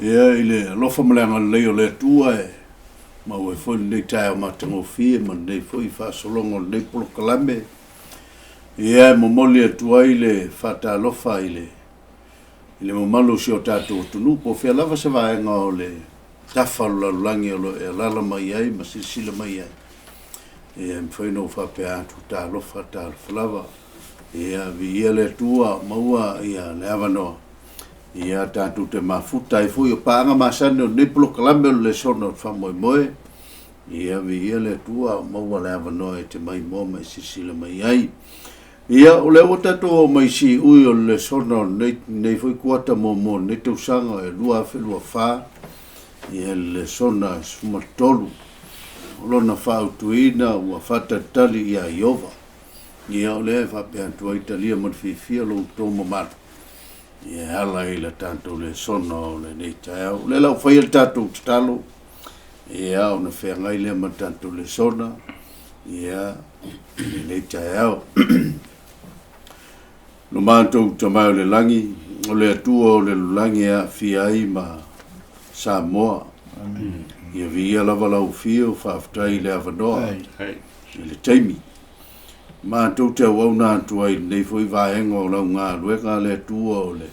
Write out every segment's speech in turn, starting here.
Ia, i le alofa ma le agalelei o le Atua e maua ai foi lenei taeao matagofie ma lenei foi faasologa o lenei polokalame. Ia, e momoli atu ai le faatalofa i le i le mamalu o si o tatou atunuu, po o fea lava se vaega o le tafa o le lalolagi o lo o e alaala mai ai ma silasila mai ai. Ia, e mafai ona ou faapea atu, talofa, talofa lava. Ia, viia le Atua, maua ia le avanoa. Ia, tatou te mafuta ai foi o paaga masani o lenei polokalame o le lesona o le faamoemoe. Ia, viia le Atua, maua le avanoa e te maimoa ma e silasila mai ai. Ia, o lea ua tatou oo mai i siui o le lesona o lenei, lenei foi kuata muamua o lenei tausaga e 2024, ia le lesona e 13. O lona faautuina ua faatalitali ia Ieova. Ia, o lea e faapea atu ai, talia ma le fiafia lo outou mamalu, ia e ala i le tatou lesona o lenei taeao. O lea la ua faia le tatou tatalo, ia ona feagai lea ma le tatou lesona, ia, i lenei taeao. Lo matou Tama o le lagi, o le Atua o le lalolagi e aafia ai ma Samoa. Amen. Ia viia lava lau afio, faafetai i le avanoa, i le taimi. Matou te auauna atu ai i lenei foi vaega o lau galuega le Atua o le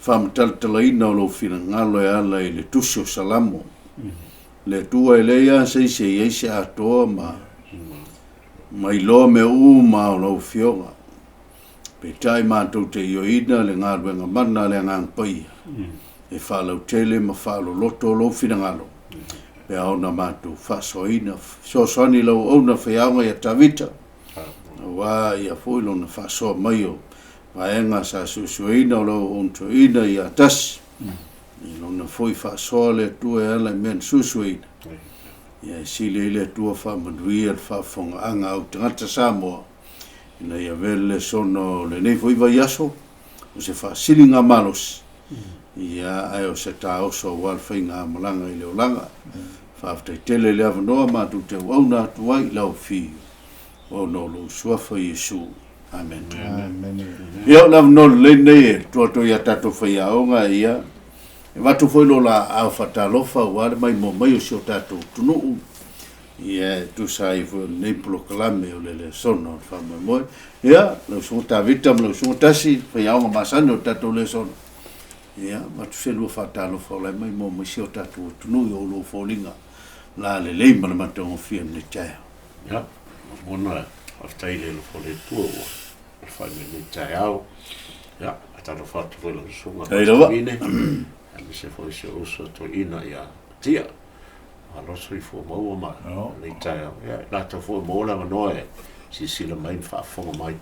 faamatalatalaina o lou finagalo e ala i le tusi o Salamo. Le Atua e leai lava se isi e i ai se atoa ma ma iloa mea uma o lau Afioga. Peitai matou te ioeina le galuega mana a le Agaga Paia e faalautele ma faaloloto lou finagalo pe a ona matou faasoaina. Fesoasoani i lau auauna faiaoga ia Tavita, aua ia foi lona faasoa mai o vaega sa suesueina o lau auauna toeaina ia Tasi, i lona foi faasoa le Atua e ala i mea na suesueina. Ia e sili ai le Atua faamanuia le faafofogaaga a ou tagata Samoa, ina ia avea le lesona o lenei foi vaiaso o se faasiliga malosi, ia, ae o se taoso aua le faigamalaga i le olaga. Faafetai tele i le avanoa matou te auauna atu ai i lau Afio, ona o lou Suafa Iesu. Amene. Amene. Ia, o le avanoa lelei lenei e tuu atu ai i a tatou faiaoga, ia, e avatu foi lo laau faatalofa aua le maimoa mai o si o tatou atunuu, ia, e tusa ai foi o lenei polokalame o le lesona o le faamoemoe. Ia, lau Susuga Tavita ma lau Susuga Tasi, faiaoga masani o le tatou lesona, ia, avatu se lua faatalofa o la e maimoa mai si o tatou atunuu i o oulua foliga lalelei ma le matagofie i lenei taeao. Ia, lagona faafetai i le alofa o le Atua ua alafai mai lenei taeao. Ia, faatalofa atu foi i lau susuga Hei lava. Pastor aemaise foi si ou uso toeaina ia Tia. Malo soifua maua ma lenei taeao. Ia, i latou foi ua maua le avanoa e silasila mai ma faafofoga mai.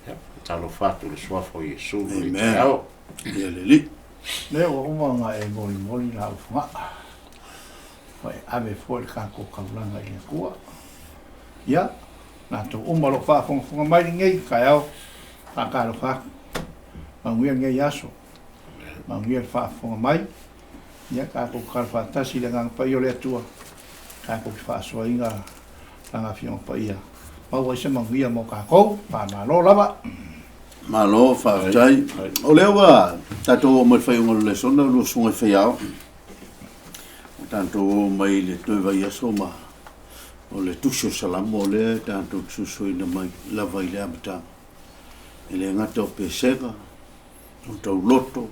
Ia, faatalofa atu i le suafa o Iesu i lenei Amen. taeao. Ia le Alii. Lea ua uma ona e molimoli la au fogaa. Ua e ave foi le tatou taulaga i le Atua. Ia, latou uma o lo o faafogafoga mai lenei taeao, faatalofa atu. Manuia lenei aso, manuia le faafofoga mai. Ia, tatou tatalo faatasi i le Agaga Paia o le Atua, tatou te faasoaina Lana Afioga Paia. Maua ai se manuia mo tatou. Faamalo lava. Malo, faafetai. O lea ua tatou oo mai i le faaiuga o le lesona, lua susuga i faiaoga. Ua tatou oo mai i le toe vaiaso ma o le tusi o Salamo o lea e tatou te susuina mai lava i le amataga. E le gata o pesega, o tauloto,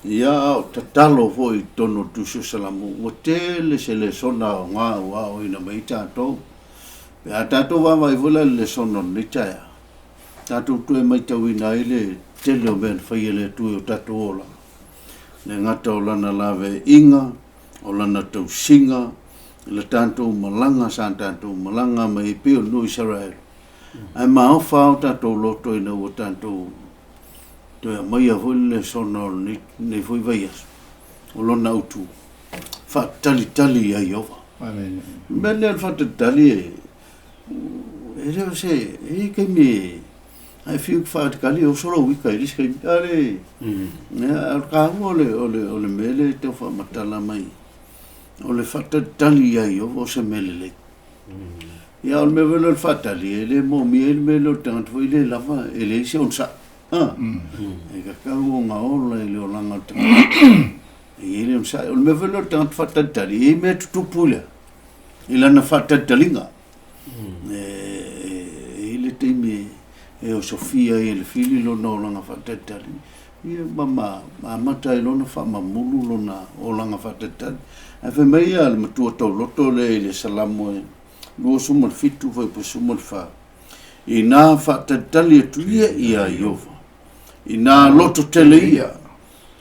ia a o tatalo foi i totonu o le tusi o Salamo, ua tele se lesona aoga ua aoaoina mai ai tatou. Pe a tatou vaavaai foi la i le lesona o lenei taeao, tatou toe matauina ai le tele o mea na faia e le Atua i o tatou olaga. Le gata o lana laveaiga, o lana tausiga, i le tatou malaga sa tatou malaga mai ai pei o le nuu Isaraelu, ae maofa lava o tatou loto ina ua tatou toe aumaia foi le lesona o lenei foi vaiaso, o lona autu, faatalitali ia Ieova. O le mea lea o le faatalitali e, e le o se, e i ai taimi e, a e fiu e faatalitali e oso lou ita i le isi taimi, a le, a o le taua o le mea lea e tau faamatala mai, o le faatalitali ia Ieova o se mea lelei. Ia, o le mea foi lea o le faatali, e le moomia ai le mea lea o le tagata foi le lava, e leai se onosai. A? E tatau ona ola i le olaga o le tagata. E i ai le onosai. O le mea foi lea o le tagata faatalitali, e i ai mea e tutupu i le, i lana faatalitaliga. E i ai le taimi e osofia ai e le fili lona olaga faatalitali, ia ma ma amata ai loa ona faamamulu lona olaga faatalitali. Ae fai mai ia le matua tauloto lea i le Salamo e 27 fuaiupu 14, Inā faatalitali atu ia iā Ieova, inā loto tele ia,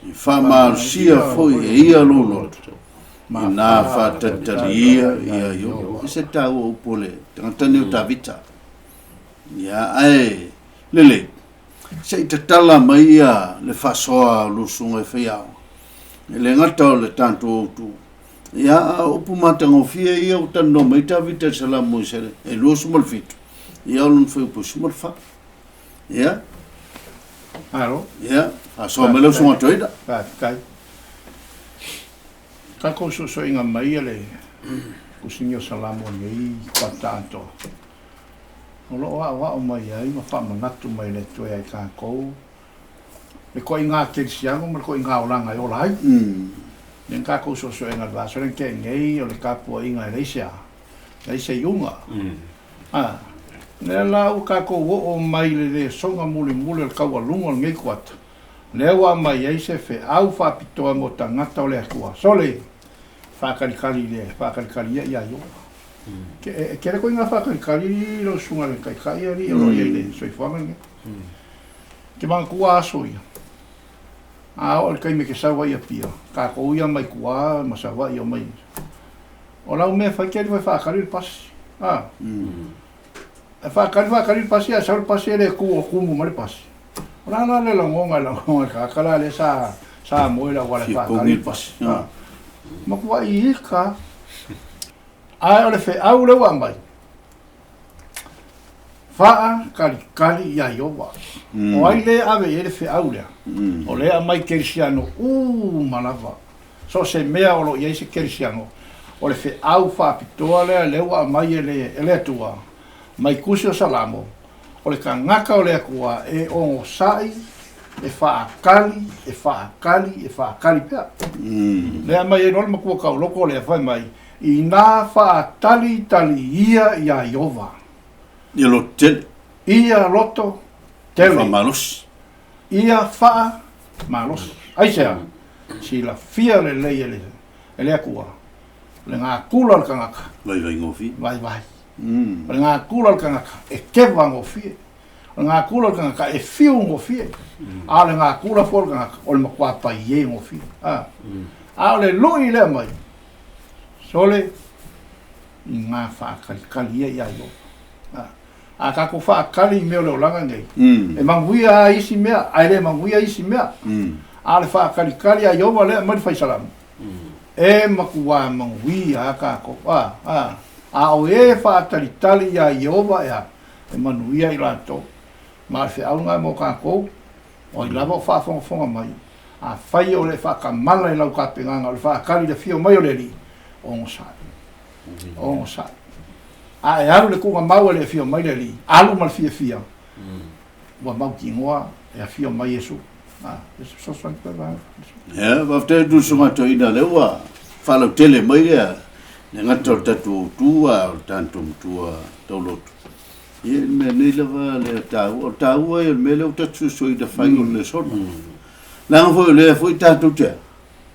e faamalosia foi e ia lou loto, inā faatalitali ia iā Ieova. E se taua upu o le tagata nei o Tavita. Ia, ae lelei, se i tatala mai ia le faasoa o lou susuga i faiaoga. E le gata o le tatou autu, ia, a o upu matagofie ia ua talanoa mai Tavita i le Salamo e 27, ia o lona fuaiupu 14. Ia. Malo. Ia, faasoa mai lau susuga Toeaina. Faafetai. Tatou sosoiga mai le Kusini o Salamo nei kuata atoa. O lo o aoao mai ai ma faamanatu mai le Atua ia i tatou le koiga kerisiano ma le koiga olaga e ola ai. Lea na tatou sosoega i le vaiaso lea na tea nei o le tapuaiga e leai se a, leai se iuga. A, lea la ua tatou oo mai i le lesona mulimuli o le taualuga o lenei kuata, lea ua aumai ai se feau faapitoa mo tagata o le Atua. Sole! Faatalitali i le faatalitali ia ia Ioba. E tele koe ngā faatalitali lau susuga i le taitai alii o lo o i ai i le soifuaga lenei. Te manatua aso ia, a oo i le taimi e te sau ai i Apia, tatou ia mai tua ma Savaii omai. O lau mea e fai, te alu e faatali le pasi. A. E faatali faatali le pasi ae sau le pasi e le tu o tumu mai le pasi. O le a la le lagona e lagona e le tagata la lea sa sa moe i le auala e faatali le pasi. A. Matuai ika. Ae o le feau lea ua aumai, faatalitali iā Ieova. O ai lea e ave i ai le feau lea? O lea e aumai kerisiano uma lava. So o se mea o lo o i ai se kerisiano, o le feau faapitoa lea lea ua aumai e le, e le Atua, mai Tusi o Salamo, o le tagata o le Atua e onosai, e faatali, e faatali, e faatali pea. Lea aumai ai loa le matua tauloko lea fai mai, Inā faatalitali ia iā Ieova. Ia loto tele. Ia loto tele. Faamalosi. Ia faamalosi. Aisea? Silafia lelei e le, e le Atua, le gakula o le tagata. Vaivai gofie. Vaivai. O le gakula o le tagata e keva gofie. O le gakula o le tagata e fiu gofie. A o le gakula foi o le tagata, o le matua paie gofie. A, a o le lui lea mai, sole, i ngā whaakalikali ia i a Ieova. A, a tatou whaakali i mea o le olaga nei, e manuia a isi mea, ae le manuia isi mea. A o le whaakalikali a Ieova lea aumai le faisalamo, e matua manuia a tatou. A, a, a o e whaatalitali iā Ieova e a, e manuia i latou. Ma o le feau lena mo tatou, o ai lava o faafogafoga mai, afai o le faatamala i lau tapenaga o le faatali i le afio mai o le Alii, onosai. Onosai. A e alu i le tuugamau e le afio mai le Alii, alu ma le fiafia, ua mautinoa e afio mai Iesu. A, e se fesoasoani koe vaega. Ia, faafetai atu i le Susuga Toeaina lea ua faalautele mai le le gata o le tatou autu a o le tatou matua tauloto. Ia, le mea nei lava le taua, o le taua ia o le mea lea ua tatou sosoina fai o le lesona. Leaga foi o lea foi tatou te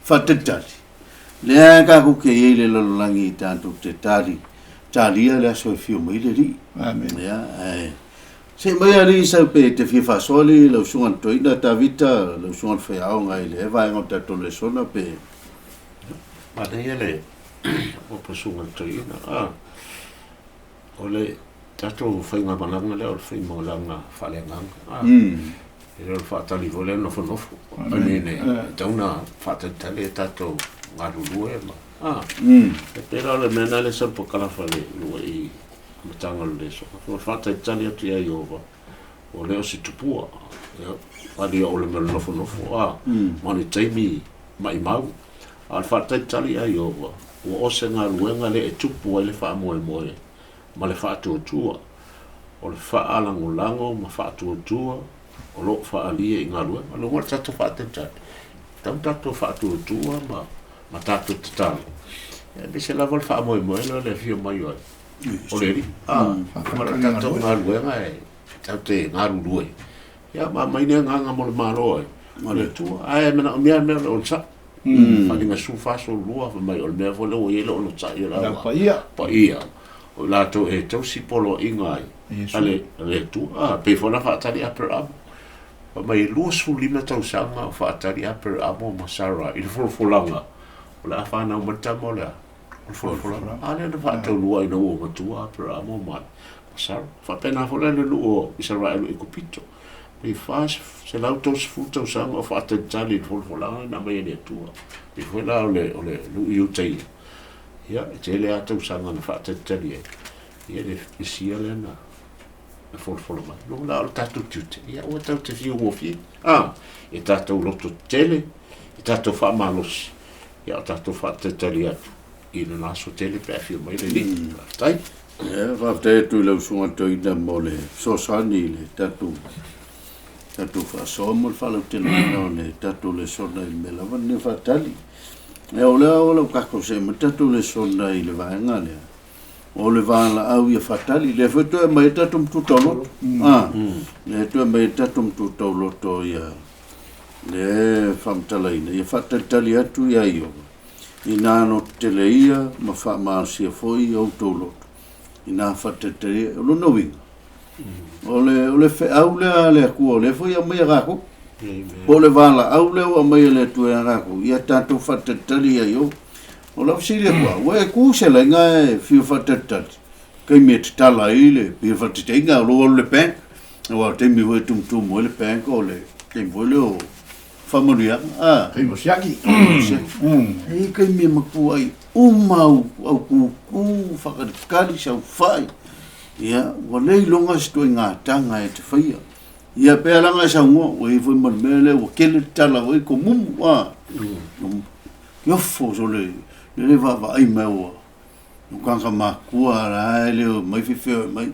faatalitali, lea tatou te i ai i le lalolagi tatou te tali, talia le aso e afio mai le Alii. Amen. Ia, ae se i mai alii sau pe te fia faasoa alii lau susuga i le toeaina Tavita, lau susuga i le faiaoga i lea vaega o le tatou lesona pe. Manaia le upu susuga i le toeaina. Ah. O le tatou faigamalaga lea o le faigamalaga faaleagaga. Ah. E le o le faatali foi lea nofonofo. Ane ne, tatau ona faatalitali e tatou galulue ma ah. E pei la o le mea lena lea sa pakalafa le lua i amataga o le lesona. O le faatalitali atu ia Ieova, o lea o se tupua. Ia, fali o le mea o le nofonofo, ah, ma ni taimi maimau. A o le faatalitali ia Ieova, ua o se galuega lea e tupu ai le faamoemoe ma le faatuatua, o le faalagolago ma faatuatua o lo o faaalia i galuega. Lona uiga o le tatou faatalitali, Tatau ona tatou faatuatua ma ma tatou tatalo, aemaise lava le faamoemoe lea o le afio mai o o le Alii. A, ma le tatou galuega e tatou te galulue, ia ma aumai le agaga mo le Malo ai o le Atua. Ae manaomia le mea o le onosai. Faaaliga 14:12 fai mai o le mea foi lea ua i ai le onosai o le au paia o i latou e tausi poloaiga ai a le Atua. A, pei foi ona faatali Aperamo. Fai mai e 25 tausaga o faatali Aperamo ma Sara i le folafolaga o le a fanau mai le tama o le a? O le folafolaga. A lea na faataunuu ina ua matua Aperamo ma Sara. Faapena foi la le nuu o Isaraelu i Aikupito. Pei 430 tausaga o faatalitali i le folafolaga na aumai e le Atua. Pei foi la o le nuu i Iutaia, ia, e tele lava tausaga na faatalitali ai, ia le Mesia lea na e folafola mai. No la o le tatou tiute, ia aua tatou te fiu gofie. A, ia tatou loto tetele, ia tatou faamalosi, ia o tatou faatalitali atu i lona aso tele pe a afio mai le Alii. Faafetai. Ia, faafetai atu i lau Susuga Toeaina mo le fesoasoani i le tatou tatou faasoa mo le faalauteleina o le tatou lesona i le mea lava lenei o faatali. Ia, o lea o lau tatou see mai le tatou lesona i le vaega lea. O le valaau ia faatali, lea foi toe aumai ai tatou matua tauloto. A, lea toe aumai ai tatou matua tauloto ia le faamatalaina, ia faatalitali atu ia Ioga, ina loto tetele ia ma faamalosia foi outou loto, ina faatalitali ia. O lona uiga, o le, o le feau lea a le Atua, o lea foi e aumai ia tatou. Po o le valaau lea ua aumai e le Atua ia tatou, ia tatou faatalitali ia Ioga. O lau fesili atu lava, ua e tu se laina e fia faatalitali, taimi e tatala ai le fia faataitaiga o lou alu i le bank, aua o le taimi foi e tumutumu ai le bank o le taimi foi lea o faamanuiaga, a. Taimi o siaki. E i ai taimi e matua ai uma au, au kūkū, faakalikali, saofai, ia, ua le iloga se ituaiga taga e te faia. Ia pea laga e saunoa, ua i ai foi ma le mea lea ua tele le tala foi komumu, a. Ofo sole le le vaavaai mai ua o tagata matua la e le o mai fefeoe mai.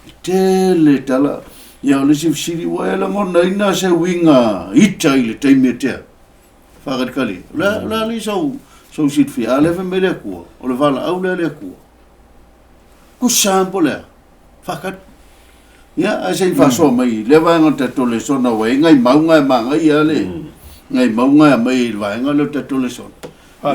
E tele tala. Ia o le isi fesili ua e lagonaina se uiga ita i le taimi e tea? Faakalikali. O le a, o le a alii sau, sau silafia? A lea fai mai le Atua, o le valaau lea a le Atua. Tusa lava po o le a? Faakali. Ia, ae se i faasoa mai i lea vaega o le tatou lesona ua i ai nai mauga e manaia le nai mauga e aumai i le vaega lea o le tatou lesona.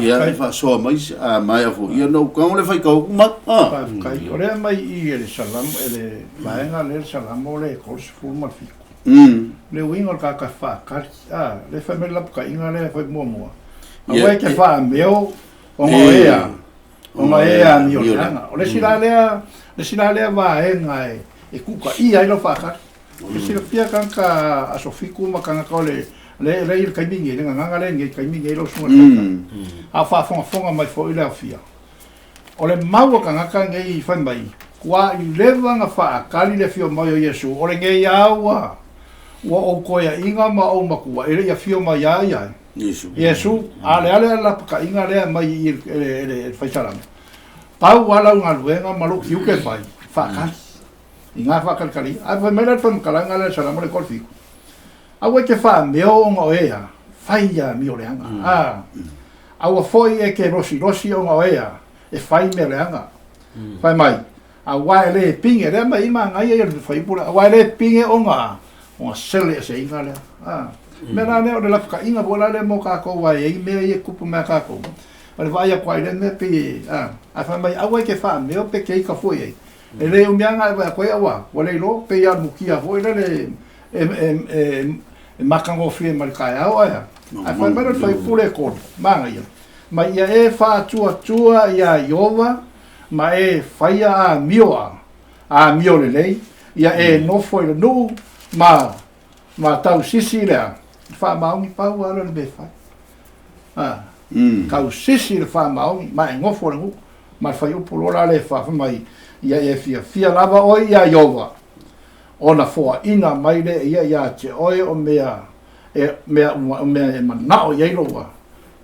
Ia, e faasoa mai a maea foi, ia ona ou tago lea faitau atu mau. Faafetai. O lea aumai i i e le Salamo, e le vaega lea le Salamo le 37. Le uiga o le tagata faatali, a, lea fai mai le lapataiga lea e fai muamua. Aua e te faameo ona o ea. Ona e amio leaga. O le isi la lea, le isi la lea vaega e, e kūkaʻia ai lau faatali. E silafia tagata aso fitu ma tagata o le, le, le i le taimi nei, le gagana lea nei, taimi nei lau susuga i le Taitai. A o faafogafoga mai foi le aofia. O le mau a tagata nei fai mai, ua leva ona faatali le afio mai o Iesu, o lenei lava ua, ua ou toeaiina ma ou matua, e le i afio mai lava ia. Iesu. Iesu, a le a le lapataiga lea mai i le, le, le faisalama. Pau lava lau galuega ma lou tiute e fai, faatali. I ngā faakalikali. Ae fai mai la le faimatalaga lea le Salamo le 37. Aua e te faameo ona o ea, fai ia amio leaga. A, aua foi e te losilosi ona o ea, e fai mea leaga. Fai mai, aua e le pine, lea mai i manaia ia le fuaiupu lea, aua e le pine ona, ona sele eseina lea. A, mea la lea o le lapataiga foi la lea mo tatou aua e i ai mea ia e tupu mai a tatou. O le vaai atu lava i lea mea pei e, a, ae fai mai aua e te faameo pe te ita foi i ai. E le umi lava ona e vaai atu ai aua ua le iloa, pei lava o le mutia foi lele e, e, e, e matagofie mai le taeao ae a. Ae fai mai lea o le fuaiupu lea e tolu, manaia, mai ia e faatuatua iā Ieova ma e faia amio a amio lelei, ia e nofo i le nuu ma ma tausisi le a le faamaoni pau lava lea o le mea e fai. A, tausisi le faamaoni ma e nofo i le nuu ma le fuaiupu loa la lea e fa, fai mai, ia e fiafia lava oe iā Ieova, ona foaina mai lea e ia iā te oe o mea e mea uma o mea e manao i ai lou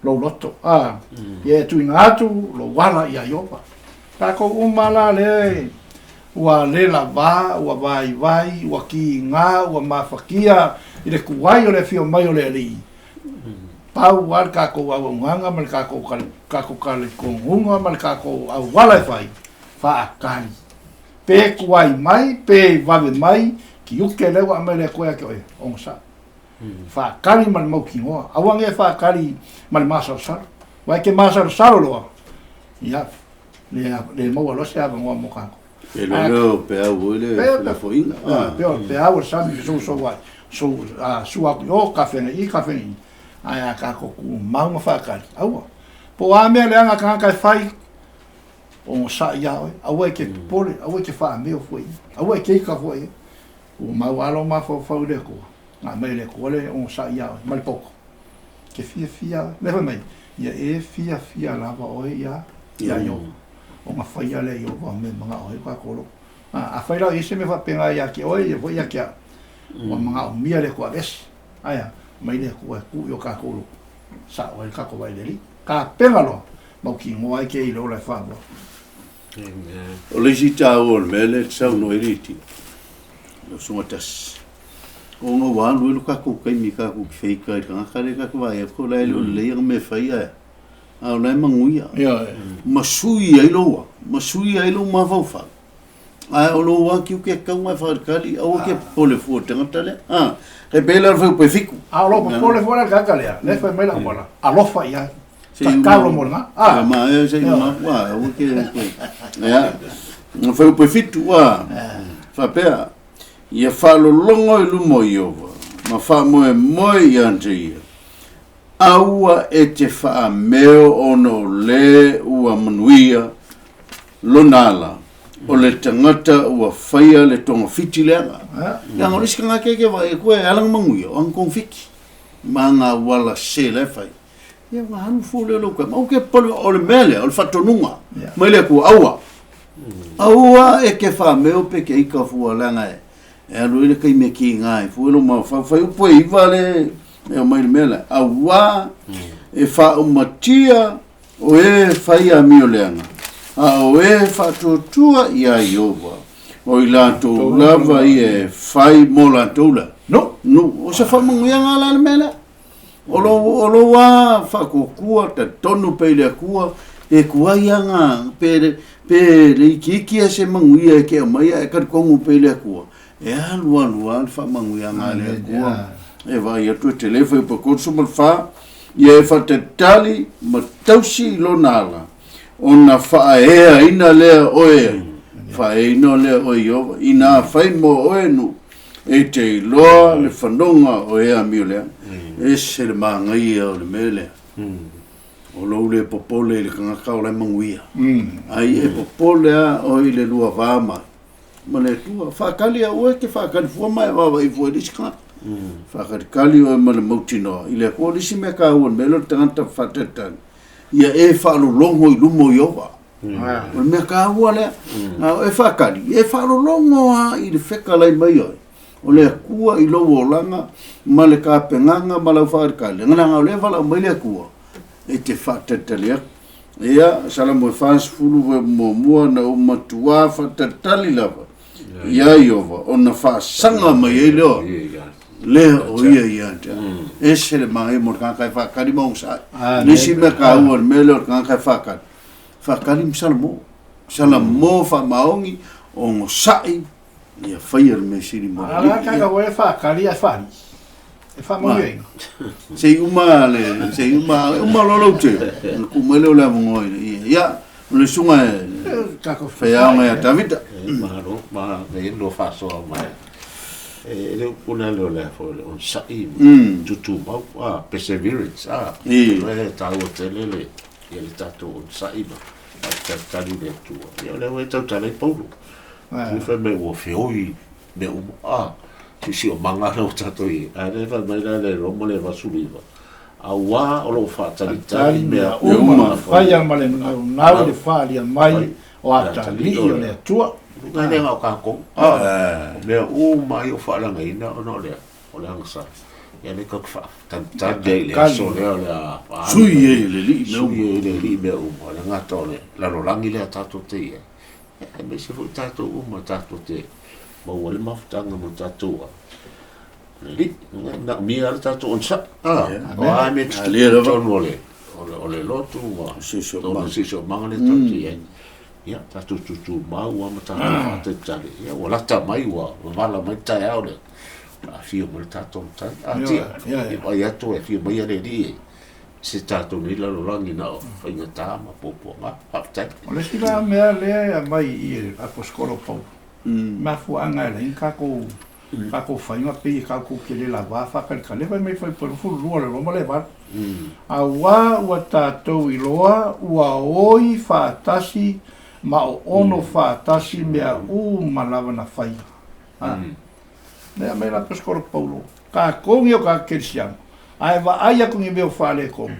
lou loto. A, ia e tuuina atu lou ala iā Ieova. Tatou uma la lea ua le lava, ua vaivai, ua kiga, ua mafatia i le tuai o le afio mai o le Alii. Pau lava le tatou auaunaga ma le tatou tatou talitonuga ma le tatou auala e fai, faatali. Pe tuai mai, pe vave mai, tiute lea ua aumai e le Atua ia te oe, onosai. Faatali ma le mautinoa, aua ne i faatali ma le masalosalo. Aua e te masalosalo loa, ia, le, le maua loa se avanoa mo tatou. Pe leo peau foi le felafoaiga. Pe o le peau o le sami fesousou ai, sou, sua atu i o, kafega i i, kafega i i. Ae a tatou tumau ma faatali, aua. Po o a mea leaga a tagata e fai, onosai ia oe, aua e te popole, aua e te faameo fua i ai, aua e te ika fua i ai. Tumau lava lou mafaufau i le Atua, na aumai e le Atua le onosai ia oe, ma le poto. Ke fiafia oe. Lea fai mai, ia e fiafia lava oe ia, ia Ieova. Ona faia lea e Ieova o mea e manao ai lo tatou loto. Afai la o i ai se mea faapena ia te oe, ia foi ia te au, ua manaomia le Atua aveese. Ae a? Mai le Atua e tuu i o tatou loto, sao ai le tatou vaai i le Alii. Tapena loa, mautinoa ai te i le ola e faaauau. O le isi taua o le mea lea e te saunoa ai Liti, lau Susuga Tasi, ona ua alu ai lo tatou taimi tatou te feita i le tagata lea tatou te vaai atu o la e le o lelei ana mea e fai ae a o la e manuia. Ma sui ai lou ma sui ai lou mafaufau. Ae o lou lava tiute e tatau ona e faatali, aua e te popole fua i le tagata lea. A, e pei la o le fuaiupu e fitu. A o lou popole fua la i le tagata lea, lea e fai mai le auala, alofa i ai. Tatalo mo lena. A, maea se i uma atu, a, aua te, ia, le fuaiupu e fitu, a, faapea, ia faalologo i luma o Ieova, ma faamoemoe ia te ia, aua e te faameo ona o le ua manuia lona ala, o le tagata ua faia le togafiti leaga. Leaga o le isi tagata e te vaai atu e ala ona manuia, o ana togafiti ma ana auala sese la e fai. Ia ua alu fua lea o lou taimi. Aua te popole, o le mea lea, o le faatonuga mai le Atua, aua. Aua e te faameo pe te ika fua leaga e alu ai le taimi e kiga ai fua lou mafaufau. Fuaiupu e 9 le e aumai le mea lea, aua e faaumatia o e fai amio leaga, a o e faatuatua iā Ieova, o i latou lava ia e fai mo latou la. No. No. O se faamanuiaga la le mea lea. O lou, o lou a faatuatua, talitonu pea i le Atua, pe tuai aga, pe, pe le itiiti a se manuia e te aumai ae talitonu pea i le Atua, e alu alu lava le faamanuiaga a le Atua. E vaai atu e tele fuaiupu e 34, ia e faatalitali ma tausi i lona ala, ona faaeaina lea oe, faaeaina lea oe Ieova, inā fai mo oe nuu, e te iloa le fanoga o e amio leaga. Ese le manaia o le mea lea. O lou le popole i le tagata o la e manuia. Ai e popole lava oe i le lua va mai ma le Atua. Faatali aua e te faatali fua ma e vaavaai fua i le isi tagata. Faatalitali oe ma le mautinoa i le Atua. O le isi mea taua o le mea lea o le tagata faatalitali, ia e faalologo i luma o Ieova. O le mea taua lea. A o e faatali, e faalologo lava i le fetalai mai oe o le Atua i lou olaga ma le tapenaga ma lau faatalitali. Leaga o lea e valaau mai le Atua e te faatalitali atu. Ia, Salamo e 40 muamua, na ou matuā faatalitali lava iā Ieova, ona faasaga mai ai lea lea o ia ia te au. Ese le manaia mo le tagata e faatali ma onosai. Le isi mea taua o le mea lea o le tagata e faatali, faatali ma Salamo. Salamo faamaoni, onosai, ia faia le mea sili mo le Alii. A la tagata e faatali ae faalii. E faamanuiaina. Se i uma le, se i uma, uma loa lou teu, ona tuu mai lea o le avanoa i le, ia, ia, o le susuga e faiaoga ia Tavita. Malo, ma e lua faasoa mai. E le upu lea o le foi le onosai, tutumau, perseverance, e taua tele le, ia le tatou onosai ma faatalitali i le Atua. Ia o lea ua e tautala ai Paulo. Ua fai mai ua feoi mea uma, a, siosiomaga lea ua tatou i ai. A o lea e fai mai la le Roma le 89, auā o lo o faatalitali mea uma na faia ma le naunau i le faaalia mai o atalii o le Atua. Luga e le na o tatou, a, o mea uma ia ua faalagaina ona o le, o le agasala. Ia lea tatou te faatalitali ai i le aso lea o le a Sui ai e le Alii mea uma. Sui ai e le Alii mea uma. O le gata o le lalolagi lea tatou te i ai. Aemaise foi tatou uma tatou te maua ai le mafutaga ma tatou Le Alii, e manaomia lava le tatou onosai. O a mea tutupu i totonu o le, o le, o le lotu ma totonu o le siosiomaga lea tatou te i ai. Ia, tatou tutumau lava ma tatou faatalitali. Ia, ua lata mai, ua mavala mai le taeao lea, o le a afio mai le tatou Matai. A tia, ia vaai atu e afio mai le Alii e se tatou nei lalolagi na o faigata ma puapuaga. Faafetai. O le isi la mea lea e aumai i i e le Aposetolo Paulo, mafuaaga e ala ai ona tatou tatou faiga pei e tatou te le lava faatalitali fai mai fai 22 o le Roma le 8. Auā ua tatou iloa ua oi faatasi ma oono faatasi mea uma lava na faia. A. Lea aumai la Aposetolo Paulo, tatou nei o tagata kerisiano, ae vaai atu ni mea o faaletonu.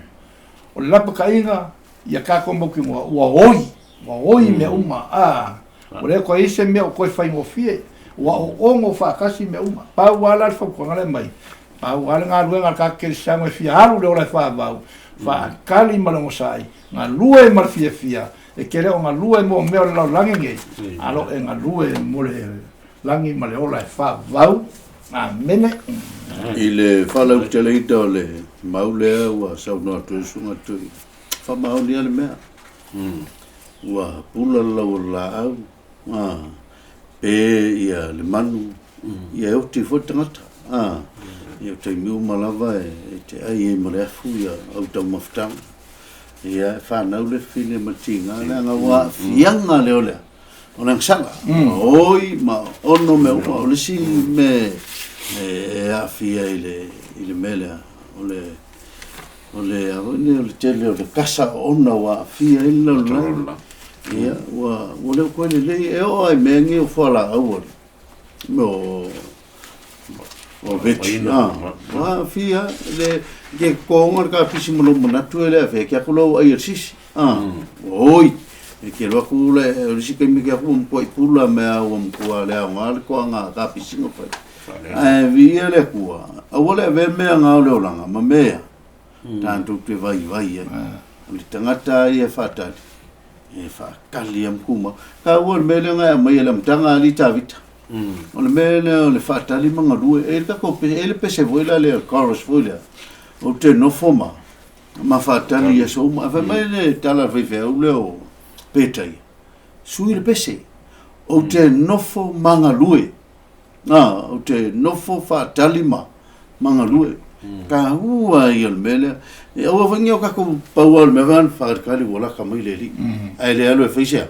O le lapataiga ia tatou mautinoa ua oi, ua oi mea uma, a, ua le toe i ai se mea o toe faigofie, ua oono faatasi mea uma. Pau lava la le fautuaga lea e aumai, pau lava le galuega a le tagata kerisiano e fia alu i le ola e faavau, faatali ma le onosai, galue ma le fiafia, e te le o galue mo mea o le lalolagi nei, a o lo o e galue mo le lagi ma le ola e faavau. Amene. I le faalauteleina o le mau lea ua saunoa atu ai Susuga Tui, faamaonia le mea. Ua pula le lau o le laau, a, pe ia le manu, ia e oti foi le tagata. A, ia o taimi uma lava e te ai ai ma le afu ia au taumafataga. Ia e fanau le fine ma le tiga, leaga ua aafiaga lea o le a? O le agasala, oi ma ono mea uma, o le isi mea e aafia i le, i le mea lea, o le, o le, a foi nei, o le tele o le kasa oona ua aafia ai le lalolagi. Ia, ua, ua le o toe lelei, e oo lava i mea nei o fualaau a le, mea o, o veti, a, ua aafia le, ke totoga le kapisi ma lou manatu e le avea ke atu lau ai e le sisi, a, ua oi. E ke alu atu le, o le isi taimi ke atu ua matuai pula mea ua matua le aoga le toaga kapisi na fai. Ae viia le Atua, aua le avea mea na o le olaga ma mea tatou te vaivai ai. O le tagata lava ia e faatali, e faatali lava ma tumau. Taua le mea lea na e aumaia i le amataga a alii Tavita. O le mea lea o le faatali ma galue. E i ai le tatou pese, e i ai le pese foi lea le chorus foi lea, ou te nofo ma ma faatali i aso uma. Ae fai mai le tala a le faifeau lea o Petaia, sui le pese, ou te nofo ma galue. A, ou te nofo faatali ma, ma galue. Taua ia o le mea lea. E aua foi ne i o tatou pau lava o le mea foi lea faatali ua lata mai le Alii. Ae le alu e fai se a?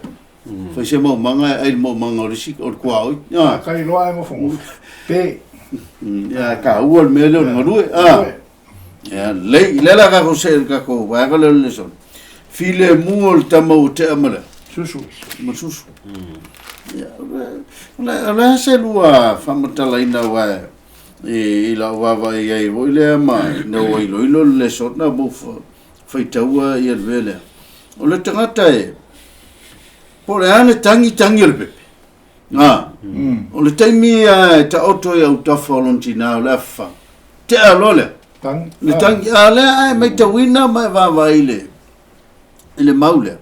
Fai se maumaga e ai le maumaga o le isi, o le tuaoi. A. Faatali loa ae nofonofo. Pe. Ia, e taua le mea lea o le galue. A. Ia, lelei. Lea la tatou see i le tatou vaega lea o le lesona. Filemu o le tama ua tea ma le Susu. Ma susu. Ia, o le, o le a se lua faamatalaina aua i, i lau vaavaai i ai foi lea ma ina ua iloilo le lesona ma ua faitaua ia le mea lea. O le tagata e, po o le a le tagi tagi o le pepe. A, o le taimi lava e taoto i autafa o lona tina o le afafaga, tea loa lea. Tagi. Le tagi, a lea a e maitauina ma e vaavaai i le, i le mau lea.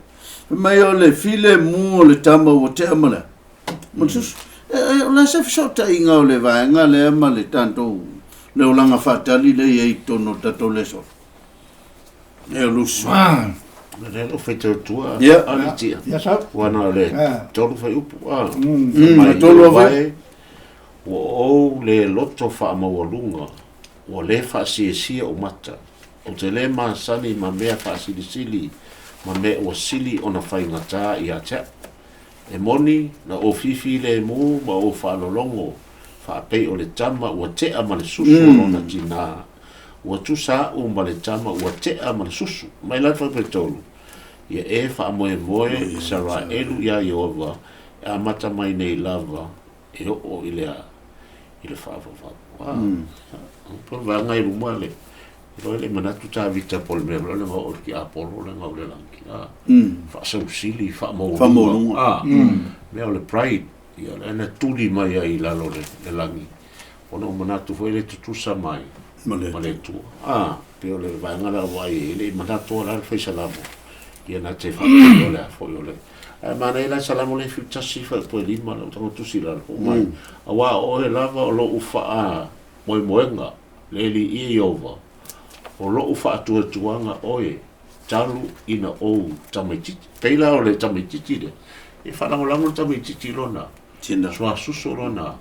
Fai mai o le filemu o le tama ua tea ma le, ma le susu. E, e, o le a se fesootaiga o le vaega lea ma le tatou, le olaga faatali lea e i ai i totonu o le tatou lesona? E o lusu. Ah. Lea o faitau tua. Ia. A tia. Ia sau. Ua na le tolu fuaiupu. Ah. Mm, tolu ave. Ua ou le loto faamaualuga, ua le faasiesie ou mata. Ou te le masani ma mea faasilisili ma mea ua sili ona faigata ia te au. E moni, na ou fifilemu ma ou faalologo faapei o le tama ua tea ma le susu o lona tinā. Ua tusa a'u ma le tama ua tea ma le susu. Mai la le fuaiupu 3, Ia e faamoemoe Isaraelu iā Ieova e amata mai nei lava e oo i le a, i le faavavau. A, po o le vaega i luma le, iloa e le i manatu Tavita po o le mea foi lea na oo i le tiapolo lea na oo i le lagi. A, faasausili, faamaualuga. Faamaualuga. A, mea o le pride, ia lea na tuli mai ai i lalo o le lagi. Ona ua manatu foi le tutusa mai ma le Atua. A, pei o le vaega lea ua ai e le i manatu la le fai Salamo. Ia na te faapea o le a foi o le. Ae manaia la Salamo le 71 fuaiupu 5 lau taga tusi i lalo fai mai. Auā o oe lava o lou faa moemoega, le Alii Ieova, o loʻu faatuatuaga oe talu ina ou tamaitiiti. Pei la o le tamaitiiti lea, e faalagolago le tamaitiiti i lona Tina. suasusu o lona,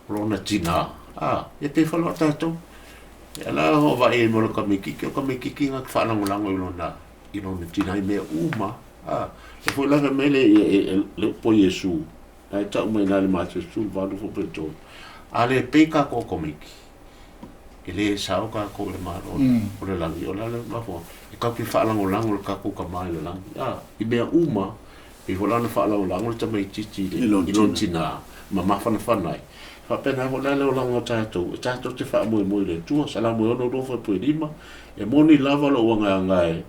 o lona tinā. A, ia pei foi la o tatou. Ia la o vaai ai mo le tamaitiiti, o le tamaitiiti na te faalagolago i lona, i lona tinā i mea uma. A, e foi la fai mai le, le upu a Iesu, la e tau mai i ina i le Mateo 18 foi pe 3, a le pei tatou tamaiti, e le sao tatou i le Malo o le lagi. O le a le mafuaaga? E tatou te faalagolago i le tatou Tama i le lagi. A, i mea uma, pei foi la ona faalagolago le tamaitiiti i lona tina ma mafanafana ai. E faapena foi la le olaga o tatou, e tatou te faamoemoe i le Atua. Salamo e 62 fuaiupu e 5, E moni lava lou agaga e,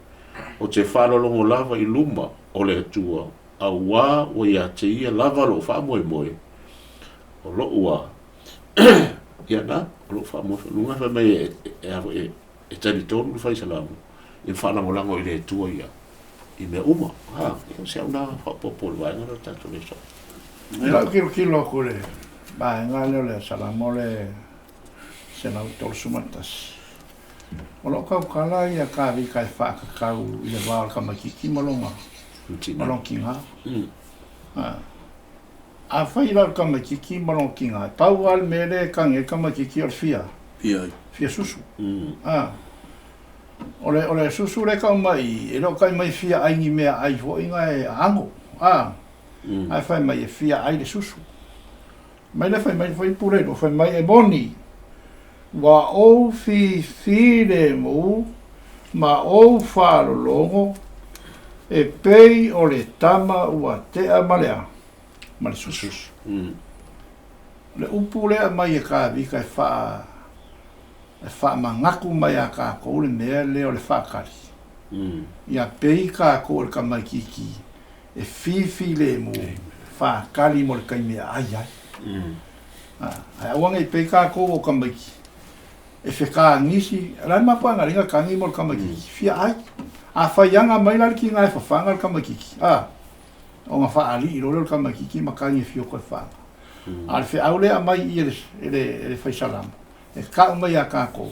ou te faalologo lava i luma o le Atua, auā ua ia te Ia lava lou faamoemoe, o lou a, ia na, o lou faamoemoe. Luga fai mai e, e, e, e talitonu le fai salamo, e faalagolago i le Atua ia i mea uma. Ha, ia o se au na faaopoopo i le vaega lea o le tatou lesona. I lau tilotilo atu i le vaega lea o le Salamo le 131, o lo o tautala ia Tavita e faatatau i le va o le tamaitiiti ma lona tina. Afai la o le tamaitiiti ma lona tina, e pau lava le mea lea e tagi ai le tamaitiiti o le fia, fia susu. O le, o le susu lea e tau mai i i, e le o tai mai fia ai ni mea ai foi na e aano, a, ae fai mai e fia ai le susu. Mai le fai mai le faipule lua, fai mai e moni, ua ou filemu ma ou faalologo e pei o le tama ua tea ma le a? Ma le susu. O le upu lea e aumai e Kavika e faa e faamanatu mai iā tatou le mea lea o le faatali, ia pei tatou o le tamaitiiti e fifilemu faatali mo le taimi e aai ai. Ae aua ne i pei tatou o tamaiti e fetagisi, o le a le mafuaaga e ala ai ona tagi mo le tamaitiiti? Fia ai. A faiaga mai la le tiga e fafaga le tamaitiiti, a, ona faalii loa lea o le tamaitiiti ma tagi e fia o toe fafaga. A o le feau lea e aumai i i e le fai salamo, E kau mai iā kākou,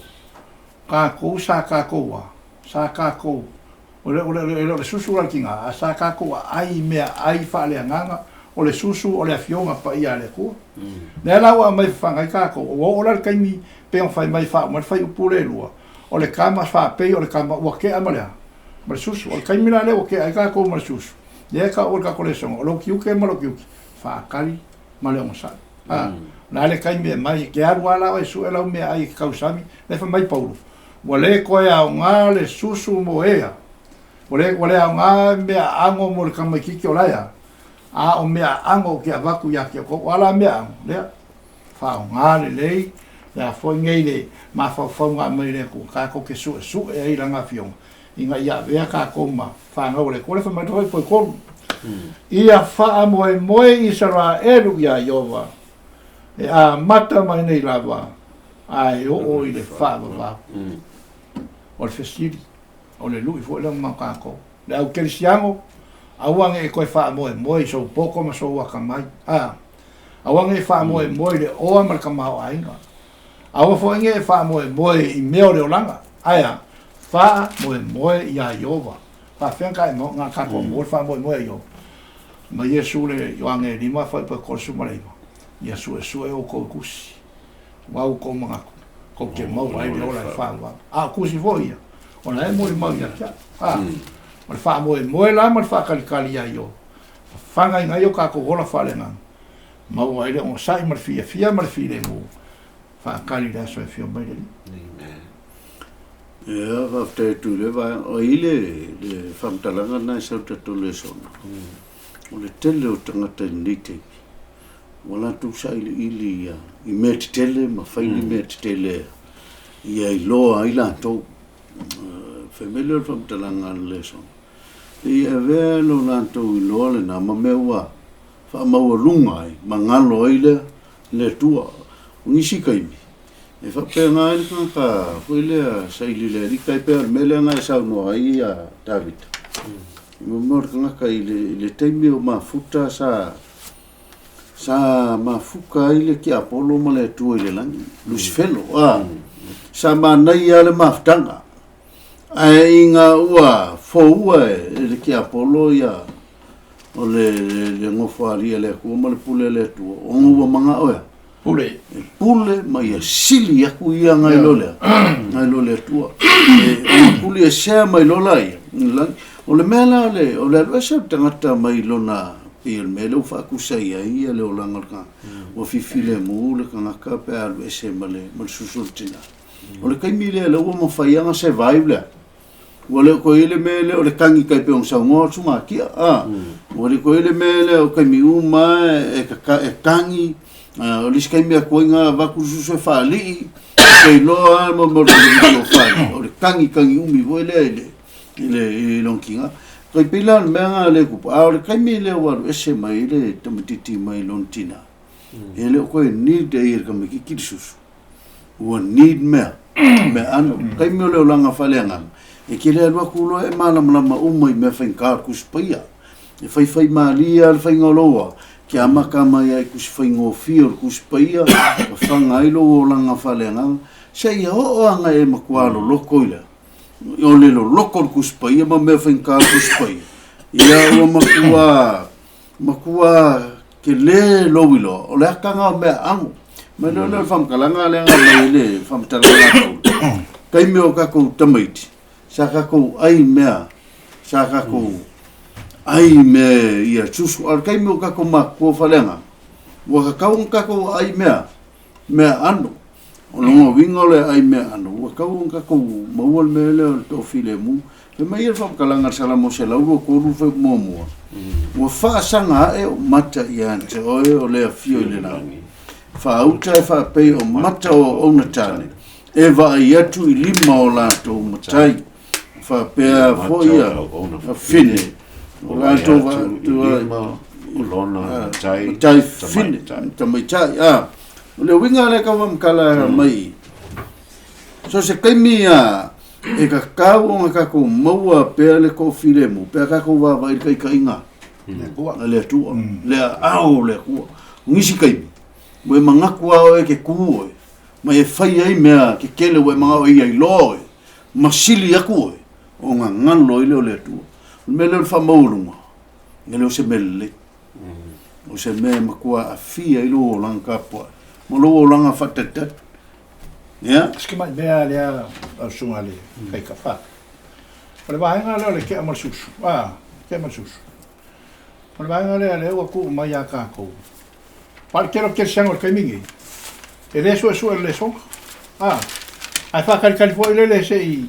kākou sa kākou a, sa kākou, o le, o le, e le o le susu la le tiga, a sa kākou aai i mea ai faaleagaga, o le susu o le Afioga Paia a le Atua. Lea la ua aumai fafaga ai kākou, ua oo la le taimi pei ona fai mai faauma ai le fuaiupu lea e lua, o le tama faapei o le tama ua tea ma le a? Ma le susu. O le taimi la lea ua tea ai kākou ma le susu, lea e tau ai le tatou lesona, o lou tiute ma lou tiute, faatali ma le onosai. A, o le a le taimi e aumai, e te alu lava la oe e sue lau meaai e te tausami, lea fai mai Paulo, ua le toe aoga le susu mo ea, ua le, ua le aoga mea aano mo le tamaitiiti o la ea, a o mea aano ou te avatu ia te outou, o a la mea aano? Lea, faaaoga lelei le a foi nei le mafaufauga aumai e le Atua, tatou te suesue ai i Lana Afioga, ina ia avea tatou ma fanau a le Atua. Lea fai mai le fuaiupu 3, Ia faamoemoe Isaraelu iā Ieova, e amata mai nei lava a e oo i le faavavau. O le fesili, o le lui foi lea mo tatou. Le au kerisiano, aua ne i toe faamoemoe i sou poto ma sou atamai. A, aua ne i faamoemoe i le oa ma le tamaoaiga. Aua foi ne i faamoemoe i mea o le olaga. Ae a? Faamoemoe iā Ieova. Faafefea na tae na tatou maua le faamoemoe ia Ieova? Ma Iesu le Ioane 5 fuaiupu 39, Ia suesue outou i tusi, aua ua outou manatu, tou te maua ai le ola e faavavau. A o tusi foi ia, o la e molimau ia te au. A, o le faamoemoe la ma le faatalitali iā Ieova, fafagaina ai o tatou ola faaleagaga, maua ai le onosai ma le fiafia ma le filemu, faatali i le aso e afio mai le Alii. Amen. Ia, faafetai atu i lea vaega. O i le, le faamatalaga lena e sau tatou lesona, o le tele o tagata i lenei taimi, ua latou sailiili ia, i mea tetele ma fai ni mea tetele ia iloa ai latou. Fai mai lea o le faamatalaga a le lesona, e avea lo latou iloa lena ma mea ua faamaualuga ai ma galo ai lea le Atua. O nisi taimi, e faapena ai le tagata foi lea saili i le Alii, tai pei o le mea lea na e saunoa ai ia Tavita. I mo mea o le tagata i le, i le taimi o mafuta sa, Sa mafuka ai le tiapolo ma le Atua i le lagi, Lusifelo, a. Sa manaia lava le mafutaga, ae ina ua foua e le tiapolo ia o le le nofoalii a le Atua ma le pule a le Atua, ona ua manao e a? Pule. E pule ma ia sili atu ia nai lo lea, nai lo le Atua. E ona tuliesea mai loa laia i le lagi. O le mea la le, o le alu ese o le tagata mai lona, pei o le mea lea ua faatusa i ai ia le olaga o le tagata, ua fifilemu le tagata pe a alu ese ma le, ma le susu o le tina. O le taimi lea lea ua mafai lava ona survive lea. Ua le o toe i ai le mea lea o le tagi tai pei ona saunoa Sugatia, a. Ua le toe i ai le mea lea o taimi uma lava e tata, e tagi, o le isi taimi atu ai na avatu le susu e faalii, e te iloa lava mo le tamaitiiti o faalii, o le tagi tagi umi foi lea i le, i le, i lona tiga. Tai pei la o le mea lena lea e tupu, a o le taimi lea ua alu ese mai ai le tamaitiiti mai lona tina, e le o toe need ai e le tamaitiiti le susu. Ua need mea, mea ano. Taimi o le olaga faaleagaga, e te le alu atu loa e malamalama uma i mea faigata o le Tusi Paia. E faifai malie lava le faiga o lou oa, ke amata mai lava i tusi faigofie o le Tusi Paia, fafaga ai lou olaga faaleagaga, seia oo lava ina e matua loloto i le a? O le loloto o le Tusi Paia ma mea faigata o le Tusi Paia, ia ua matua Matua tele lou iloa, o le akaga o mea aano. Ma le lea o le faamatalaga lea na aumai ai le faamatalaga a Paulo, taimi o tatou tamaiti, sa tatou ai mea, sa tatou ai mea ia susu, a o le taimi o tatou matutua faaleagaga, ua tatau ona tatou aai mea, mea aano. O lona uiga o le aai mea aano, ua tatau ona tatou maua le mea lea o le toafilemu. Fai mai ia le faamatalaga a le Salamo 123 fuaiupu muamua, Ua faasaga ae ou mata ia te oe o le afio i le lagi, faauta e faapei o mata o auauna tane, e vaai atu i lima o latou matai, faapea foi ia fine o latou vaai atu ai matai fine, tamaitai. A, o le uiga lea tau faamatala mai, so se taimi a E tatau ona tatou maua pea le toafilemu pe a tatou vaavaai i le taitaiga a le Atua, le aao o le Atua. O nisi taimi, ua e manatu lava oe e te tu oe, ma e fai ai mea tetele ua e manao e ia iloa oe, ma sili atu oe, ona galo ai lea o le Atua. O le mea lea o le faamaualuga, e le o se mea lelei. O se mea e matua aafia ai lou olaga tapuai ma lou olaga faatalitali. Ia. Si tamai mea lea lau susuga i le Faikafa. O le vaega lea o le tea ma le susu, a, tea ma le susu. O le vaega lea lea ua tuu mai ia tatou. Aua o le tele o kerisiano i le taimi lenei, e le suesue le lesona, a, ae faatalitali foi lele se i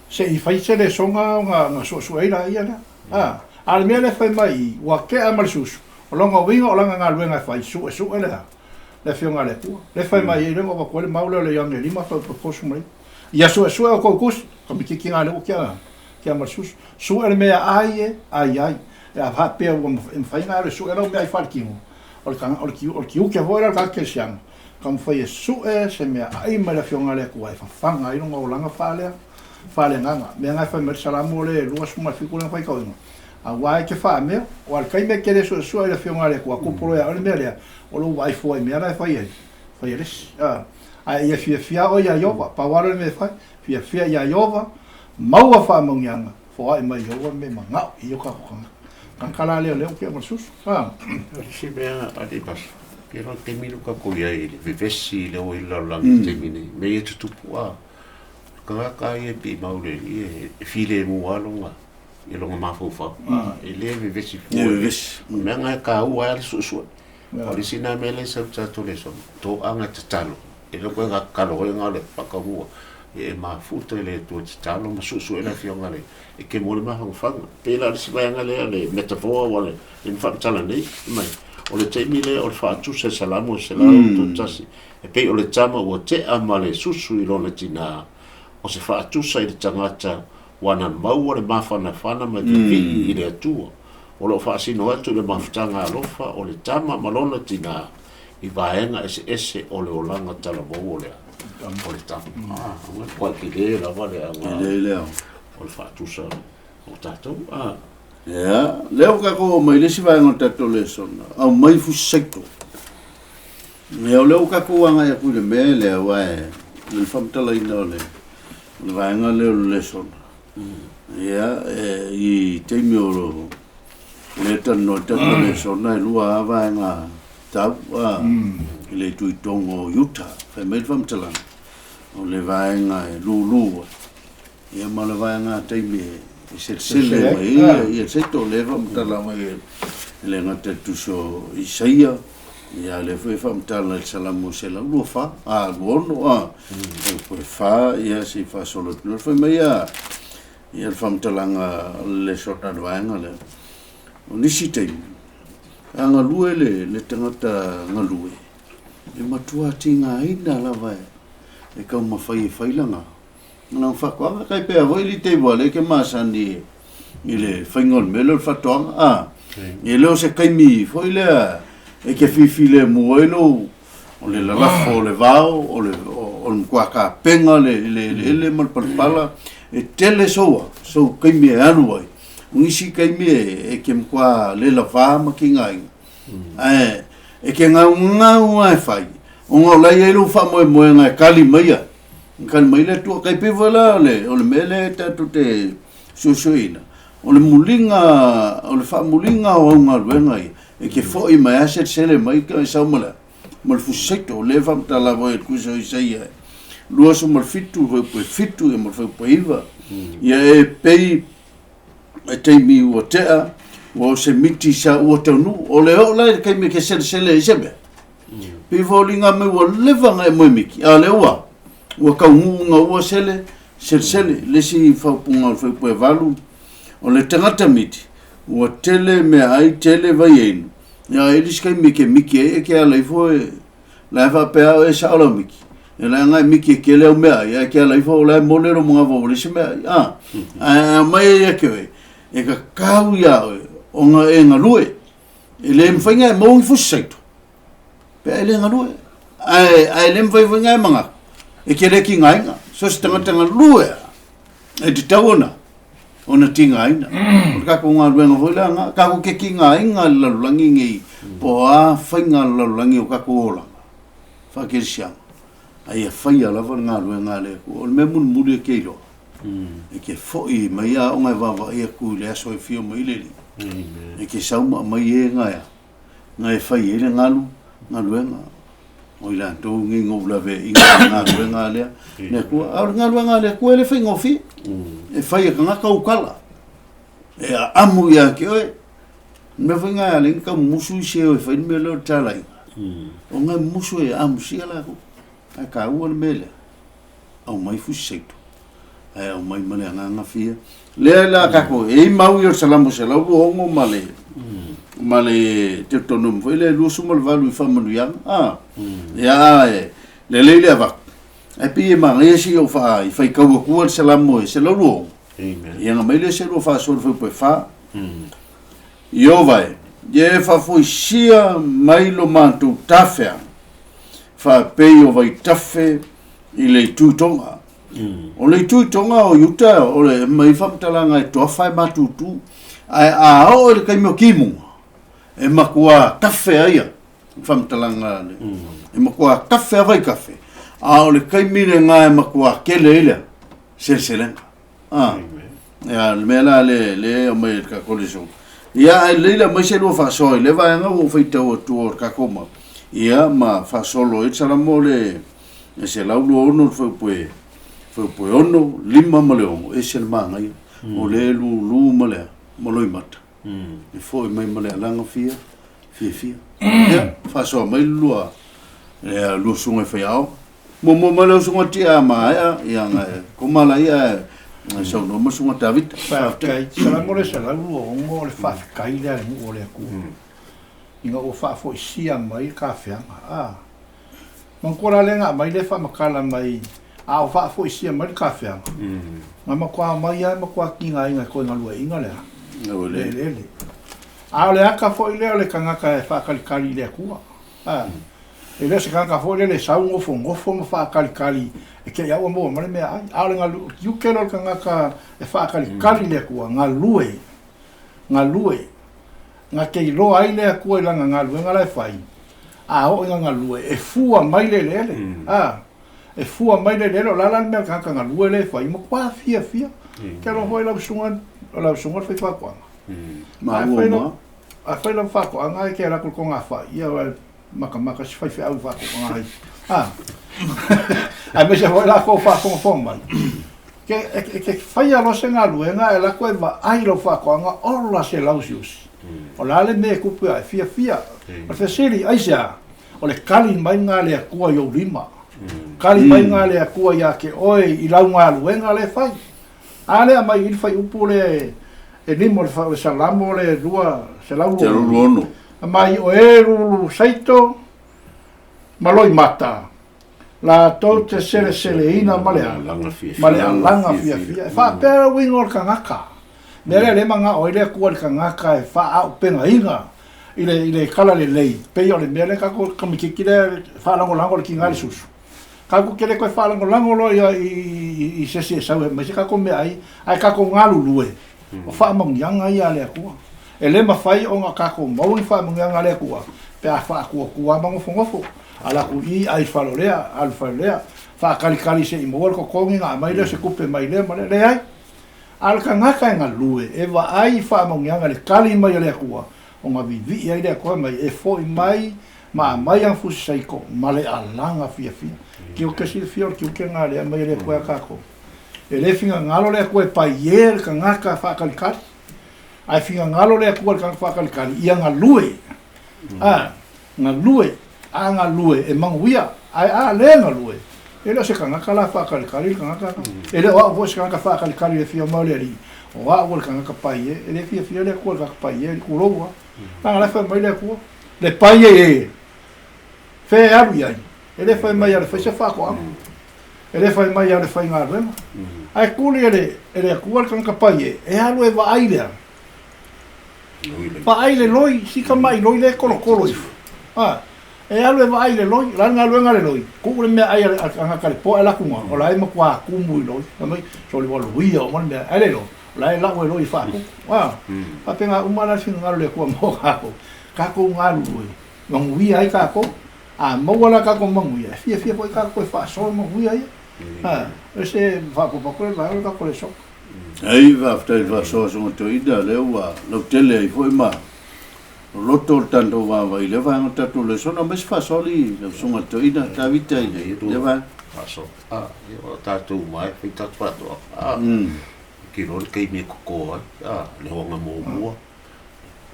se i fai se lesona ona ona suesue ai laia lea, a. A o le mea lea e fai mai i i, ua tea ma le susu, o lona uiga o lana galuega e fai, suesue le a? le Afioga a le Atua. Lea e fai mai ai, lea na ou avatu ai le mau lea o le Ioane 5, 39. Ia suesue outou tusi, tamaitiiti na lea ua tea, tea ma le susu. Sue le mea ai e, ai ai. E a faapea ua e mafai ona alu e sue lau meaai faaletino, o le o le o le tiute foi lea o le tagata kerisiano, taumafai e sue se meaai mai le Afioga a le Atua e fafaga ai lona olaga faalea, faaleagaga. Mea na e fai mai le Salamo lea e 27 lea na faitauina, Aua e te faamea, aua o le taimi e te le suesue ai le Afioga a le Atua, tupu loa ia oe le mea lea, o lou vaai fua i mea la e fai ai, fai e le isi. A, ae ia fiafia oe iā Ieova, pau lava lea o le mea e fai, fiafia iā Ieova, maua faamanuiaga, foai mai Ieova le mea e manao i ai o tatou tagata. Tagata la lea o lea ua tea ma le susu. A. O le isi mea a le Pastor, pei o le taimi lea ua tatou i ai i le vevesi lea ua i le lalolagi i le taimi nei, mea ia e tutupu, a, o le tagata lava ia e pimau i le Alii e filemu lava lona i lona mafaufau, e le vevesi fua. E vevesi. O le mea lena e taua ai le suesue. O le isi lena mea lea e sau i le tatou lesona, toaga e tatalo. E le o koe na tatalo ai na o le faataunua. E mafuta i le Atua e tatalo ma suesue le Afioga le e ke mo le mafanafana. Pei la o le isi vaega lea o le metaphor ua le le faamatala nei, mai o le taimi lea o le faatusa i Salamo 131, e pei o le tama ua tea ma le susu i lona tina, o se faatusa i le tagata Ua na maua le mafanafana ma vivii i le Atua, o lo o faasino atu i le mafutaga alofa o le tama ma lona tinā i vaega eseese o le olaga talavou o le o le tama. Ah, ua matua tele lava le auga o le faatusa o tatou. Ah. Ia, lea ua tatou oo mai i le isi vaega o le tatou lesona, aumai fusi saito. Ia, o lea ua tatou agai atu i le mea lea, aua e le faamatalaina o le vaega lea o le lesona. Ia, e, i taimi o lea talanoa i tatou lesona, e lua lava vaega tau a, i le itu i toga o Utah. Fai mai le faamatalaga, o le vaega e lulu ai, ia ma le vaega taimi e selesele mai ai ia seto lea e faamatala mai e le gata i le tusi o Isaia, ia lea foi e faamatala i le Salamo 124, a 26 a, e fa ia se i faasolo atu. Fai mai ia le faamatalaga o le lesona le vaega lea. O nisi taimi, a galue le tagata galue, e matua tigaina lava e taumafai e fai lana Lana faatoaga tai pea foi le taimi ua lea e te masani i le faiga o le mea lea o le faatoaga a. E le o se taimi foi lea e te fifilemu ai lou o le lalafo o le vao o le o le matua tapena le eleele ma le palapala e tele sou sou taimi e alu ai. O nisi taimi e te matua le lava ma tigaina ae e te gaugau lava e fai ona o la e i ai lou faamoemoega e kali mai ai. Kali mai le Atua. Kai pei foi la o le, o le mea lea tatou te suesueina, o le muliga, o le faamuliga o au galuega ia, e te foi mai lava selesele mai e sau ma le, ma le fusi saito. O lea e faamatala foi e le Tusi o Isaia 27 fuaiupu e 7 ia ma le fuaiupu e 9. Ia e pei e taimi ua tea, ua o se miti sa ua taunuu. O le oo la i le taimi e te selesele ai se mea, Pei foliga mai ua leva ona e moe miti, a o lea ua ua taunuu ona ua sele selesele. Le isi faaupuga o le fuaiupu e 8, o le tagata miti, ua tele meaai tele vai e inu, ia e i ai le isi taimi e te miti ai e te ala ifo e la e faapea lava oe e sao lau miti, ia leaga e miti e tele au meaai, ae te ala ifo o la e mole lou manava ua leai se meaai, a. Ae aumai ai ia te oe, e tatau ia oe ona e galue. E le mafai ona e maua ni fusi saito pe a e le galue. Ae, ae le mafai foi ona e manatu e te le tigaina. So se tagata galue lava e tatau ona ona tigaina. O le tatou galuega foi lea na, tatou te tigaina i le lalolagi nei po o a faiga a le lalolagi o tatou olaga faakerisiano, a ia faia lava le galuega a le Atua. O le mea mulimuli e te iloa, E te foi mai a ona e vaavaai atu i le aso e afio mai le Alii. E te sau ma aumai e na e, na e fai ai le galu, galuega. O i latou nei na ou laveaiina i le galuega lea. Le Atua, a o le galuega a le Atua e le faigofie. E fai e tagata ou tala. E aamu ia te oe. O le mea foi na e ala ai ona tau musu isi e o e fai le mea lea o le talaiga. Ona e musu e amusia latou. Ae taua le mea lea. Aumai fusi saito, ae aumai ma le agaga fia. Lea la tatou, e i ai mau ia o le Salamo 126 ma le, ma le Deuteronomo foi lea e 28 i faamanuiaga, a. Ia, e lelei le avatu, ae pei e manaia se i ou faa, i faitau atua le Salamo e 126. Ia ona aumai lea o se lua faasoa i le fuaiupu e 4. Ieova e, ia e faafoisia mai lo matou tafeaga, faapei o vaitafe i le itu i Tonga. O le itu i Tonga o Iuta, o le mai faamatalaga e toafa e matutu, ae a oo i le taimi o timuga, e matua tafe ai ia faamatalaga le, e matua tafe a vaitafe, a o le taimi lena e matua tele ai le seleselega. Ah, ia, le mea la le, le aumai e le tatou lesona. Ia, ae lelei le aumai se lua faasoa i le vaega ua ou faitau atu o le tatou mau. Ia, ma faasolo ai le Salamo le 126 le fuaiupu e, fuaiupu e 6, 5 ma le 6, ese le manaia. O le lulu ma le, ma loimata. E foi mai ma le alaga fia, fiafia. Ia, faasoa mai le lua, le lua susuga i faiaoga. Muamua mai lau susuga Tia maea, ia na e koma la ia e saunoa mai susuga Tavita. Faafetai. Salamo le 126 o le faafetai lea i le nuu o le Atua. Ina ua faafoisia mai le tafeaga. A. Manatua la lea na aumai lea faamatala mai a o faafoisia mai le tafeaga. Na matua aumai lava e matua tigaina e toe galueaiina le a? Le eleele. A o le ata foi lea o le tagata e faatalitali i le Atua. A. E le o se tagata foi lele e sau nofonofo ma faatalitali e te i a ua maua mai le meaai. A o le galu, tiute lea o le tagata e faatalitali i le Atua, galue, galue, na te iloa ai le Atua i lana galuega la e fai. A oo ina galue, e fua mai le eleele. A, e fua mai le eleele, o le a la le mea a le tagata galue lea e fai, matua fiafia. Ou te iloa foi lau susuga, o lau susuga le faifaatoaga. Maua ma. A fai lau faatoaga e te alu atu i le togafai, ia matamata si faifeau i faatoaga ai. A, aemaise foi latou o faafogafoga mai. Ke, e te faia loa se galuega ae alu atu e vaai i lau faatoaga, ola se lausiusi. O le a le mea e tupu ia oe? Fiafia. O le fesili, aisea? O le kali mai lena a le Atua i ou lima. Kali mai lena a le Atua ia te oe i lau galuega lea e fai. A lea aumai i i le fuaiupu lea e lima o le Salamo le 226. Aumai o e lulu saito ma loimata, latou te seleseleina ma le ma le alaga fiafia. E faapea le uiga o le tagata. Mea lea lea e manao ai le Atua i le tagata e faaaupegaina i le i le talalelei, pei o le mea lea tatou tamaitiiti lea e faalagolago i le tiga i le susu. Tatou te le toe faalagolago loa ia i se isi e sau e aumai se tatou meaai, ae tatou galulue, o faamanuiaga ia a le Atua. E le mafai ona tatou maua ni faamanuiaga a le Atua pe a faatuatua ma nofonofo, ala atu i i, ai i le fale o lea, alu i le fale o lea, faatalitali se i maua le totogi ona aumai lea o se tupe mai lea ma lea. Leai. A o le tagata e galue, e vaai i faamanuiaga i le tali mai a le Atua, ona vivii ai le Atua mai, e foi mai ma aumai ana fusi saiko ma le alaga fiafia. Tiute silafia o le tiute lena lea aumai e le Atua ia tatou. E le finagalo le Atua e paie le tagata faatalitali, ae finagalo le Atua i le tagata faatalitali ia galue. A, galue, a galue e manuia, ae a le galue, e le o se tagata la faatalitali le tagata lena. E le o au foi se tagata faatalitali i le afio mai o le Alii, o au o le tagata paie, e le fiafia le Atua i le tagata paie, tulou lava. Leaga o la e fai mai le Atua, le pai e e, fea e alu i ai? E le fai mai e alu e fai se faatoaga. E le fai mai e alu e faigaluega. Ae tuli e le, e le Atua le tagata pai e, e alu e vaai le a? Vaai le loi, si tamai loi lea e tolotolo ifo. A, e alu e vaai le loi, o le a le galuega a le loi? Tuu le meaai a le tagata i le poa e alu atu i luga, o la e matua tumu i loi. Fai mai, sole ua loia uma le mea, ae le iloa. O la e lau e loi e faatupu. A, faapena uma la le finagalo o le Atua mo tatou. Tatou galulue, manuia ai tatou. A maua la tatou manuia, e fiafia foi tatou e faasoa manuia ia. A, o se faaopoopo atu lea i le vaega lea o le tatou lesona. Ai, faafetai i le faasoa Susuga Toeaina, lea ua lautele ai foi ma loloto le tatou vaavaai i lea vaega o le tatou lesona. Aumai se faasoa alii lau Susuga Toeaina Tavita i lea vaega. Faasoa. A, ia o tatou uma lava e fai tatou faatoaga. A. Te iloa le taimi e toto ai, a, le hoanga muamua,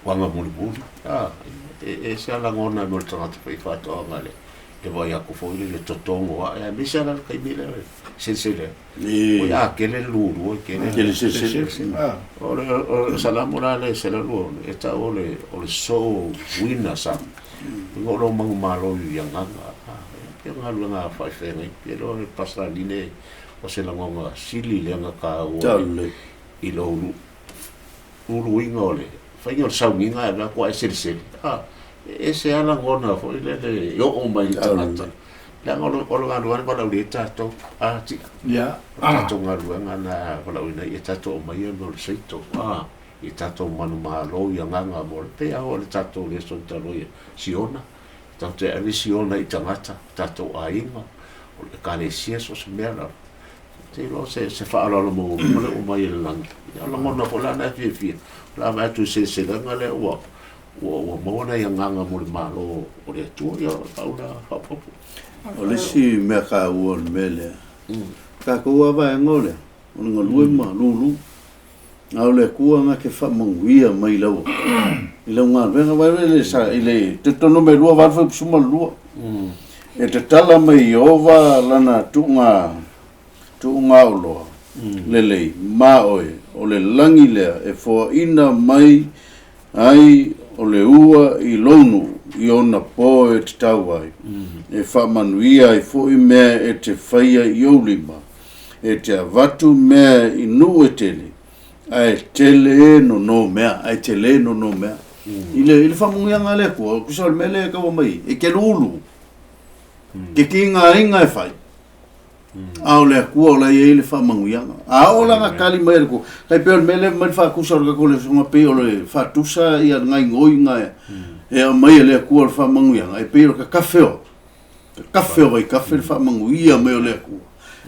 hoanga mulimuli, a, e ese lava lagona mo le tagata faifaatoaga le le vaai atu foi i le totogo ae, aemaise lava la le taimi lea e selesele ai. Oi a tele le lulua, e tele le selesele. O le Salamo la lea e 126, e tau o le o le soul winner psalm. Uiga o lou manumalo i agaga, a, e pei o galuega faafeagai, e iloa le Pasaline O se lagona sili lea na taua i lou uluina o le faiga o le sauniga ae avea atu ae selesele, a, e ese lava lagona foi lele e oo mai i le tagata. Leaga o le galuega na valaaulia ai tatou, a Tia? O le tatou galuega na valaauina ai e tatou aumaia mea o le seito, a, i tatou manumalo i agaga mo le, pei lava o le tatou lesson talu ai e Siona, Tatou te ave Siona i tagata, tatou aiga, o le Ekalesia, so o se mea lava. Ou te iloa se, se faaaloalo maualuga lea ua mai e le lagi. Ia, o lagona foi la na e fiafia, o le a vaai atu i le seleselega lea ua, ua, ua maua nai agaga mo le Malo o le Atua. Ia, o lau lea faaopoopo. O le isi mea taua o le mea lea, tatou lava vaega o le, o le galue ma lulu. A o le Atua na te faamanuia mai lau i lau galuega. Vaai le sa i le Deuteronome 2, 8 fuaiupu 12. E tatala mai Ieova lana tuuga tuugaoloa lelei ma oe, o le lagi lea e foaina mai ai o le ua i lou nuu i ona po e tatau ai, e faamanuia ai foi mea e te faia i ou lima, e te avatu mea i nuu e tele, ae tele nono mea, ae tele nono mea. I le, i le faamanuiaga a le Atua, tusa o le mea lea e tau aumai, e te lulu, te tigaina e fai, a o le Atua o la e i ai le faamanuiaga. A oo la na tali mai e le Atua, tai pei o le mea lea e aumai le faatusa o le tatou lesona, pei o le faatusa ia le gaoioiga E aumai e le Atua le faamanuiaga, e pei o le kakafe o, kakafe o vaikafe le faamanuia mai o le Atua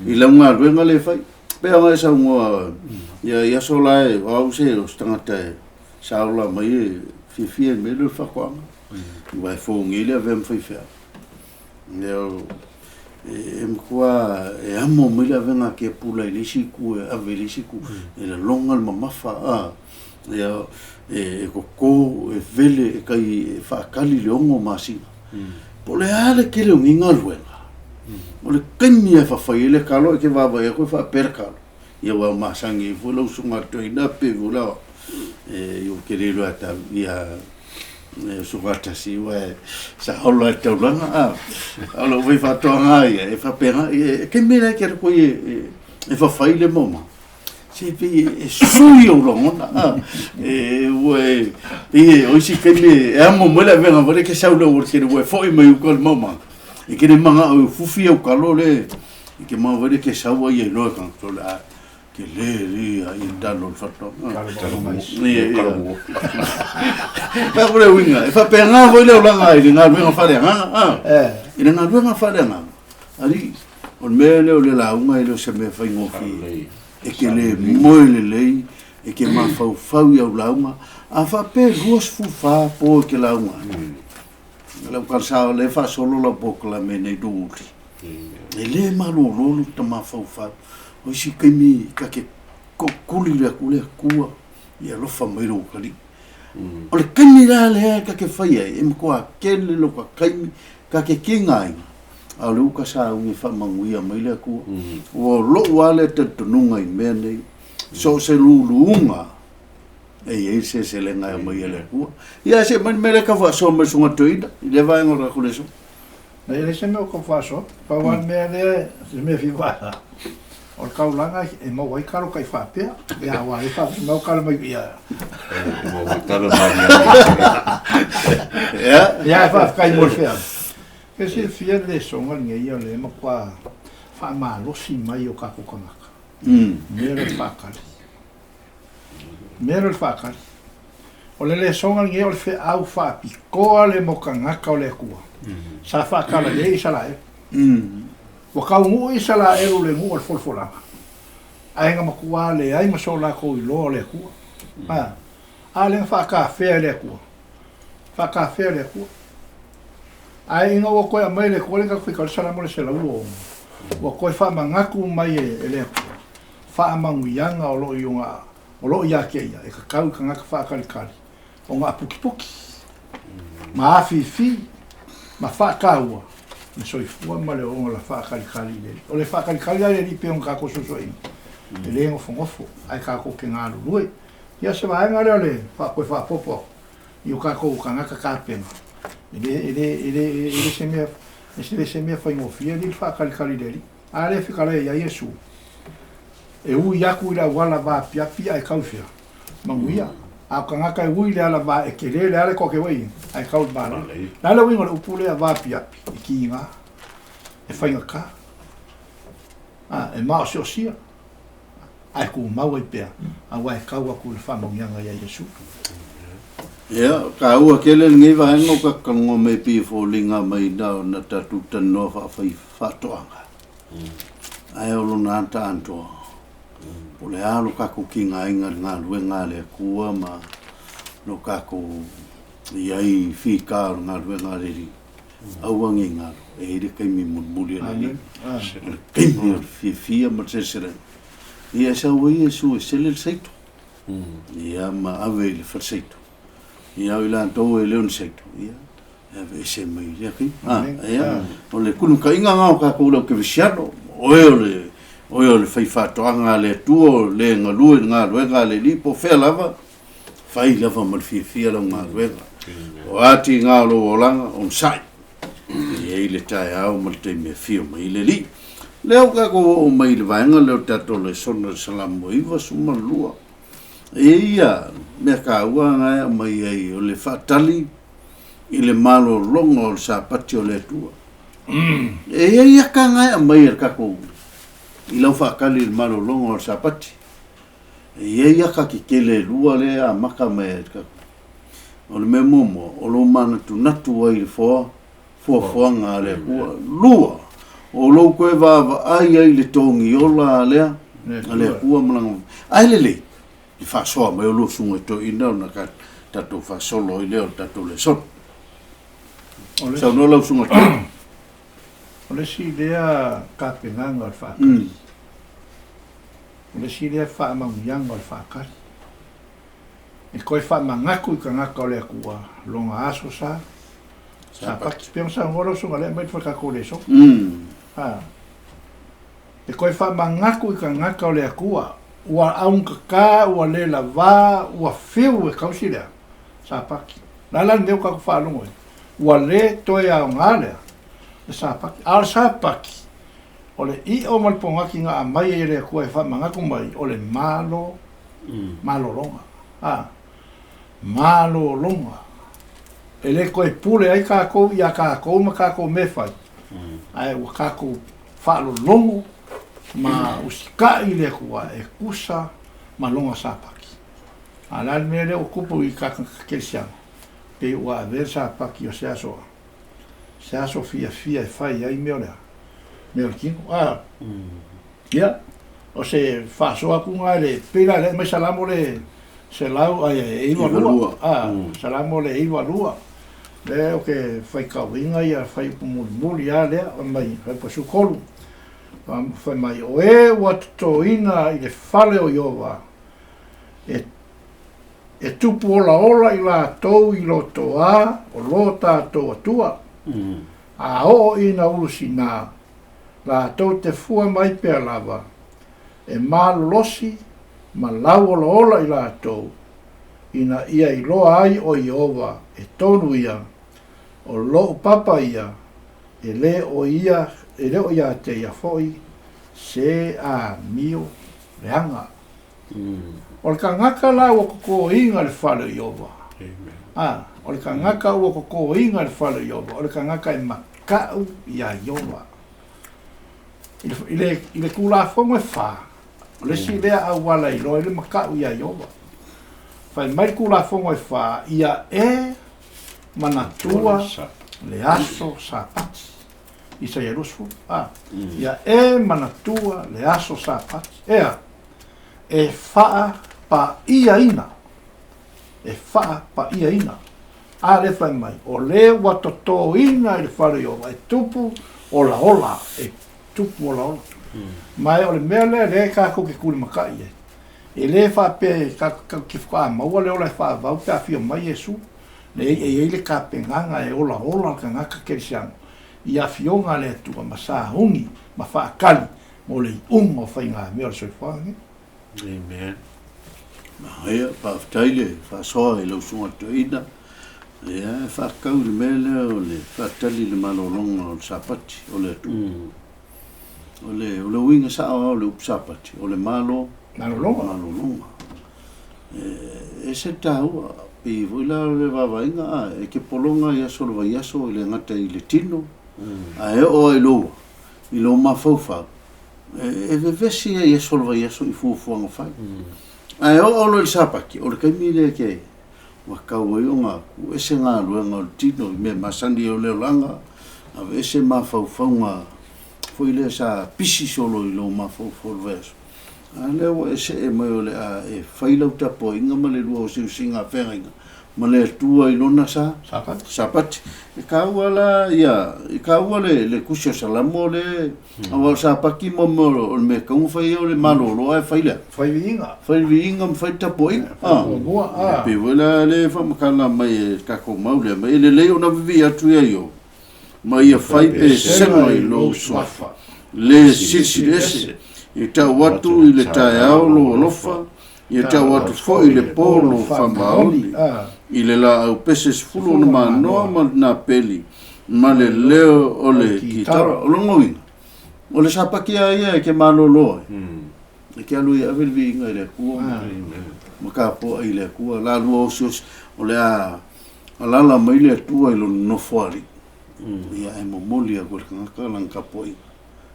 i lau galuega lea e fai. Pei ona e saunoa ia i aso la e, o au se o se tagata e sa ola mai e fiafia i le mea lea o le faatoaga. Aua e fogi ai le avea ma faifeau. E matua e amo mai le avega a tiapula i le isi itu e ave i le isi itu, e laloga le mamafa a, ia, e toto, e vele, e tai e faatali le 6 masina. Po o le a le tele o nei galuega, o le taimi lava e fafai ai le talo, e te vaavaai atu e faapea le talo, ia ua masani ai foi lau usoga a le toeaina pe foi la, e, ou te le iloa ia, E uso tasi ua e sa ola i le taulaga a o lou faifaatoaga ia e faapena e taimi la e te alu atu ai e fafai le moma se pei e sui ou lagona a e ua e pei e o isi taimi e amo mai le avega foi lea e te sau i le auala tele ua e foi mai uka i le mauma e te le manao e fufi au talo le e te manao foi lea e te sau ai e iloa e tagata o le a Tele ia i talo o le faatoaga. Pea ko le uiga, e faapena foi le olaga i le galuega faaleagaga. A? I le galuega faaleagaga, alii, o le mea lea o le lauga e le o se mea faigofie. E te le moe lelei, e te mafaufau i au lauga. A faapea e 24 po e te lauga ai, lau tala sao lea e faasolo lau polokalame nei Luli. E le malolo lou tamafaufau. O isi taimi ta te tootuli atu le Atua ia alofa mai lou Alii. O le taimi la lea ta te fai ai, e matua tele lota taimi ta te tigaina, a o le uta sauni e faamanuia mai le Atua. Ua o lou lava lea talitonuga i mea nei, so o se luluga e i ai le seleselega e aumai e le Atua. Ia se i aumai le mea lea e tau faasoa mai le Susuga Toeaina i lea vaega o le tatou lesona. E leai se mea o tau faasoa, pau lava le mea lea, se mea e fia faa, o le taulaga e maua ai talo tai faapea, ia aua e faapea mai o talo mai ia. E maua ai talo mai ia. Ia e faafetai mo le feau. E silafia le lesona lenei o le matua faamalosi mai o tatou tagata. Mea lea o le faatali. Mea lea o le faatali. O le lesona lenei o le feau faapitoa lea mo tagata o le Atua. Sa faatalalei Isaraelu. Ua taunuu Isaraelu i le nuu o le folafolaga, ae na matua leai ma so latou iloa o le Atua. A, a lea na faatafea e le Atua. Faatafea e le Atua. Ae ina ua toe aumai e le Atua le tatou faitau le Salamo le 126, ua toe faamanatu mai e le Atua faamanuiaga o lo o i ona o lo o ia te ia e tatau i tagata faatalitali ona apukipuki ma afifi ma faataua le soifua ma le ola faatalitali i le Alii. O le faatalitali la i le Alii pei ona tatou soisoaina, e le nofonofo ae tatou te galulue. Ia o se vaega lea o le toe faaopoopo atu i o tatou tagata tapena, e le, e le, e le, e le se mea, e le se mea faigofie alii le faatalitali i le Alii. A lea e fetalai ai Iesu, e ui aku i le auala vaapiapi ae tau i fea? Manuia. A o tagata e ui i le ala va e tele le ala e toake ai ia, ae tau i le malo. O le a le uiga o le upu lea vaapiapi? E kiga, e faigata, a, e maosiosia, ae tumau ai pea, aua e tau atu i le faamanuiaga ia Iesu. Ia, taua tele lenei vaega o tatou talanoa mai pei e foliga mai na ona tatou talanoa faafai faatoaga. Ae o lona ata atoa, po o le a lo tatou tigaina i le galuega a le Atua ma lo tatou i ai i fita o le galuega a le Alii, aua ne i galo, e i ai le taimi mulimuli a le Alii, o le taimi o le fiafia ma le seleselega. Ia e sau ai Iesu e sele le saito, ia ma ave i le falesaito. Ia o i latou e le o ni saito, ia e aveese mai lea taimi. A, ia, o le kunukaiga lena o tatou le au kerisiano, oe o le, oe o le faifaatoaga a le Atua, o le galue i le galuega a le Alii, po o fea lava, fai lava ma le fiafia lau galuega. O a tiga o lou olaga, onosai. E i ai le taeao ma le taimi e afio mai ai le Alii. Lea ua tatou oo mai i le vaega lea o le tatou lesona i le Salamo 92. E i ai ia mea taua na e aumai ai o le faatali i le malologa o le Sapati o le Atua. E i ai aka na e aumai e le tatou i lau faatali i le malologa o le Sapati. E i ai aka tetele e lua lea e amata mai ai le tatou. O le mea muamua, o lou manatunatu ai i le foa, foafoaga a le Atua. Lua, o lou toe vaavaai ai i le togiola a lea, a le Atua ma lana... Ae lelei, le faasoa mai o lua susuga i toeaiina ona tatou faasolo ai lea o le tatou lesona. Saunoa lau susuga i toeaina. O le isi lea tapenaga o le faatali. O le isi lea faamanuiaga o le faatali. E toe faamanatu i tagata o le Atua lona aso sa Sapati. Pei ona saunoa lau susuga lea aumai le tatou lesona. A. E toe faamanatu i tagata o le Atua ua augata, ua le lavā, ua fiu e tausi lea Sapati. O le a la le mea ua tatou faalogo ai? Ua le toe aoga lea le Sapati. A o le Sapati, o le io ma le pogati na aumai ai e le Atua e faamanatu mai, o le malo malologa. A, malologa. E le toe pule ai tatou iā tatou ma tatou mea e fai, ae ua tatou faalologo ma usitai i le Atua e tusa ma Lona Sapati. A o le a le mea lea ua tupu i tagata kerisiano? Pei ua avea le Sapati o se aso, se aso fiafia e fai ai mea o le a? Mea o le tino. A, Ia, o se faasoa atu lena i le, pei la lea aumai Salamo le selau, ai, e 92, a, Salamo le 92, lea ou te faitauina ia fuaiupu mulimuli lava lea, fai mai, fuaiupu 13, fai mai, O e ua totoina i le fale o Ieova, e, e tupu olaola i latou i lotoa o lo tatou Atua, a oo ina ulusina, latou te fua mai pea lava, e malolosi ma lauolaola i latou, ina ia iloa ai ʻo Ieova e tonu ia, ʻo loʻu papa ia, e le ʻo ia, e le ʻo iā te ia foʻi se āmio leaga. O le kanaka la ua kokōina i le fale o Ieova, a, o le kanaka ua kokōina i le fale o Ieova, o le kanaka e makaʻu iā Ieova. I le, i le, i le Tulafono e fā, o le isi lea auala e iloa ai le makaʻu iā Ieova. Fai mai le Tulafono e fā, ia e manatua le aso Sapati. Isaia 20, a. Ia e manatua le aso Sapati. Ea, e faapaʻiaina, e faapaʻiaina. A lea fai mai, o le ua totoina i le fale o Ieova, e tupu olaola, e tupu olaola. Ma e o le mea lea lea tatou te tulimataʻi ai. E le faapea e tatou te faatoa maua le ola e faavau pe a afio mai Iesu. Leai, e i ai le tapenaga e olaola le tagata kerisiano i afioga a le Atua ma sauni ma faatali mo le iuga o faigamea o le soifuaga nei. Amen. Ia, faafetai le faasoa i lau susuga toeaina. Ia, e faatatau i le mea lea o le faatali i le malologa o le Sapati o le Atua. O le, o le uiga sao lava o le upu Sapati, o le malo, Malologa. malologa. E ese le taua, pei foi la o le vaavaaiga, a, e te pologa i aso o le vaiaso e le gata i le tino, ae oo lava i lou, i lou mafaufau, e vevesi ai i aso o le vaiaso i fuafuaga fai. Ae oo loa i le Sapati, o le taimi lea e te ua tau ai ona tuuese galuega o le tino i mea masani ai o le olaga, aveese mafaufauga foi lea sa pisi solo i lou mafaufau i le vaiaso, a lea ua e see mai o le a e fai lau tapuaiga ma le lua osiosiga feagaiga ma le Atua i lona sa Sapati. Sapati. E taua la ia, e taua le, le tusi o Salamo le, aua o le Sapati mo mea o le mea e tatau ona fai ai o le malolo ae fai le a? Fai viiga. Fai le viiga ma fai le tapuaiga. Fai muamua, a. E pei foi la le faamatala mai e tatou mau lea mai, e lelei ona vivii atu ia Iobo, ma ia fai pesega i lou suafa, le Silisili Ese, e tau atu i le taeao lou alofa, Ia tau atu foi i le po lou faamaoni, i le laau pese 10 ona manoa ma le napeli, ma le leo o le kitara. O lona uiga, o le sapati lava ia e te malolo ai, e te alu ai e ave le viiga i le Atua ma tapuai i le Atua, la lua osiosi, o le a alaala mai le Atua i lona nofoalii, ia ae momoli atu e le tagata lana tapuaiga.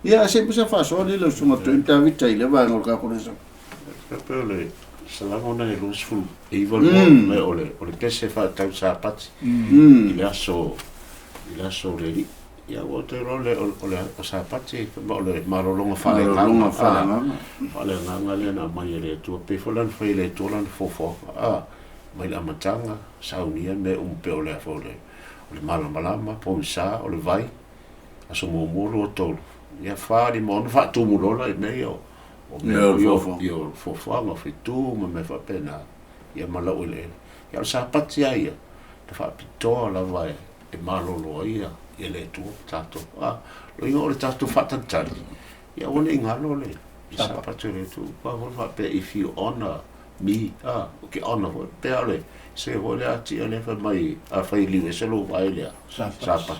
Ia, ae se i pese faasoa lea lau Susuga Toeaina Tavita i lea vaega o le tatou lesona. E pei o le Salamo na e 29 lua, me o le, o le pese whaatau Sapati i le aso, i le aso o le Alii. Ia, ua ou te iloa o le, o le o Sapati, ma o le malologa faaleagaga, faaleagaga, faaleagaga lea na aumai e le Atua. Pei foi la na fai e le Atua lana foafoaga, a, mai le amataga, saunia mea uma pei o le a foi o le, o le malamalama, pogisa, o le vai, aso muamua, lua, tolu, ia, fa, lima, ono, faatumu loa la i mea ia o, o mea foi o, ia, o foafoaga, o fetu ma mea faapena, ia ma laueleele. Ia, o le Sapati lava ia, na faapitoa lava e, e malolo ai ia, ia le Atua ma tatou. A, loiga o le tatou faatalitali, ia aua ne i galo le, le Sapati o le Atua. Aua foi faapea, if you honor me, a, o ke honor foi, pei lava o le se foi lea tia lea fai mai, afai e liu ese lou vae i le Sapati,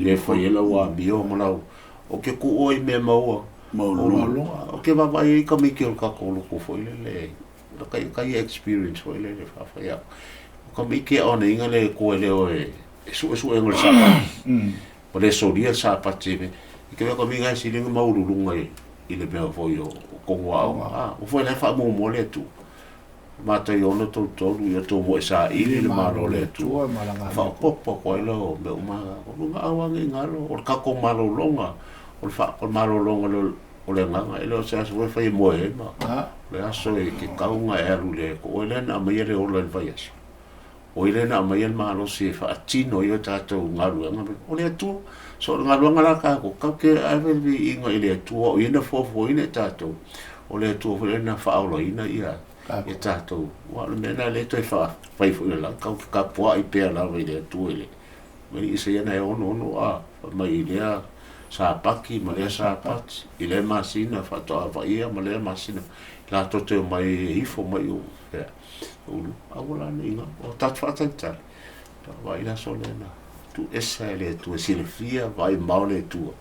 le fai ai lau amio ma lau, o ke kuu oe i mea maua, maualuluga. O ke vaavaai ai tamaiti o le tatou lotu foi lele, kai, kai experience foi lele faafai au. O tamaiti e ona inga le koe leo e, e suesuega o le Sapati. Ma le solia le Sapati me. I ke weka minga e silinga maualuluga i, i le mea foi o, o kongo aoga. Ah, o foi la e faamuamua le Atua. Matai 6:33, ia outou moe saili i le Malo o le Atua, faaopoopo atu ai lea o mea uma. O lona auaga i galo, o le tatou malologa, o le o le malologa o le agaga, e le o se aso foi e fai e moe ai ma o le aso e te tau ona e alu i le Atua. O ai lea na aumaia le ola i le vaiaso? O ai lea na aumaia le malosi e faatino ai a tatou galuega? O le Atua. So o le galuega la a tatou, tatou te ave le viiga i le Atua, o Ia na fuafuaina i tatou, o le Atua foi lea na faaolaina ia ia tatou. Aua o le mea lena lea e toe fai foi i le lagi, tatou te tapuai pea lava i le Atua i le mai Isaia na e 66 a, fai mai i lea Sapati ma lea Sapati, i lea masina faatoa vaaia ma lea masina, latou te omai e ifo mai i ou fea. Ulu, aua la ne i galo. O tatou faatalitali, vaai le aso lea na tuu ese ai e le Atua, e silafia, vaai mamao le Atua,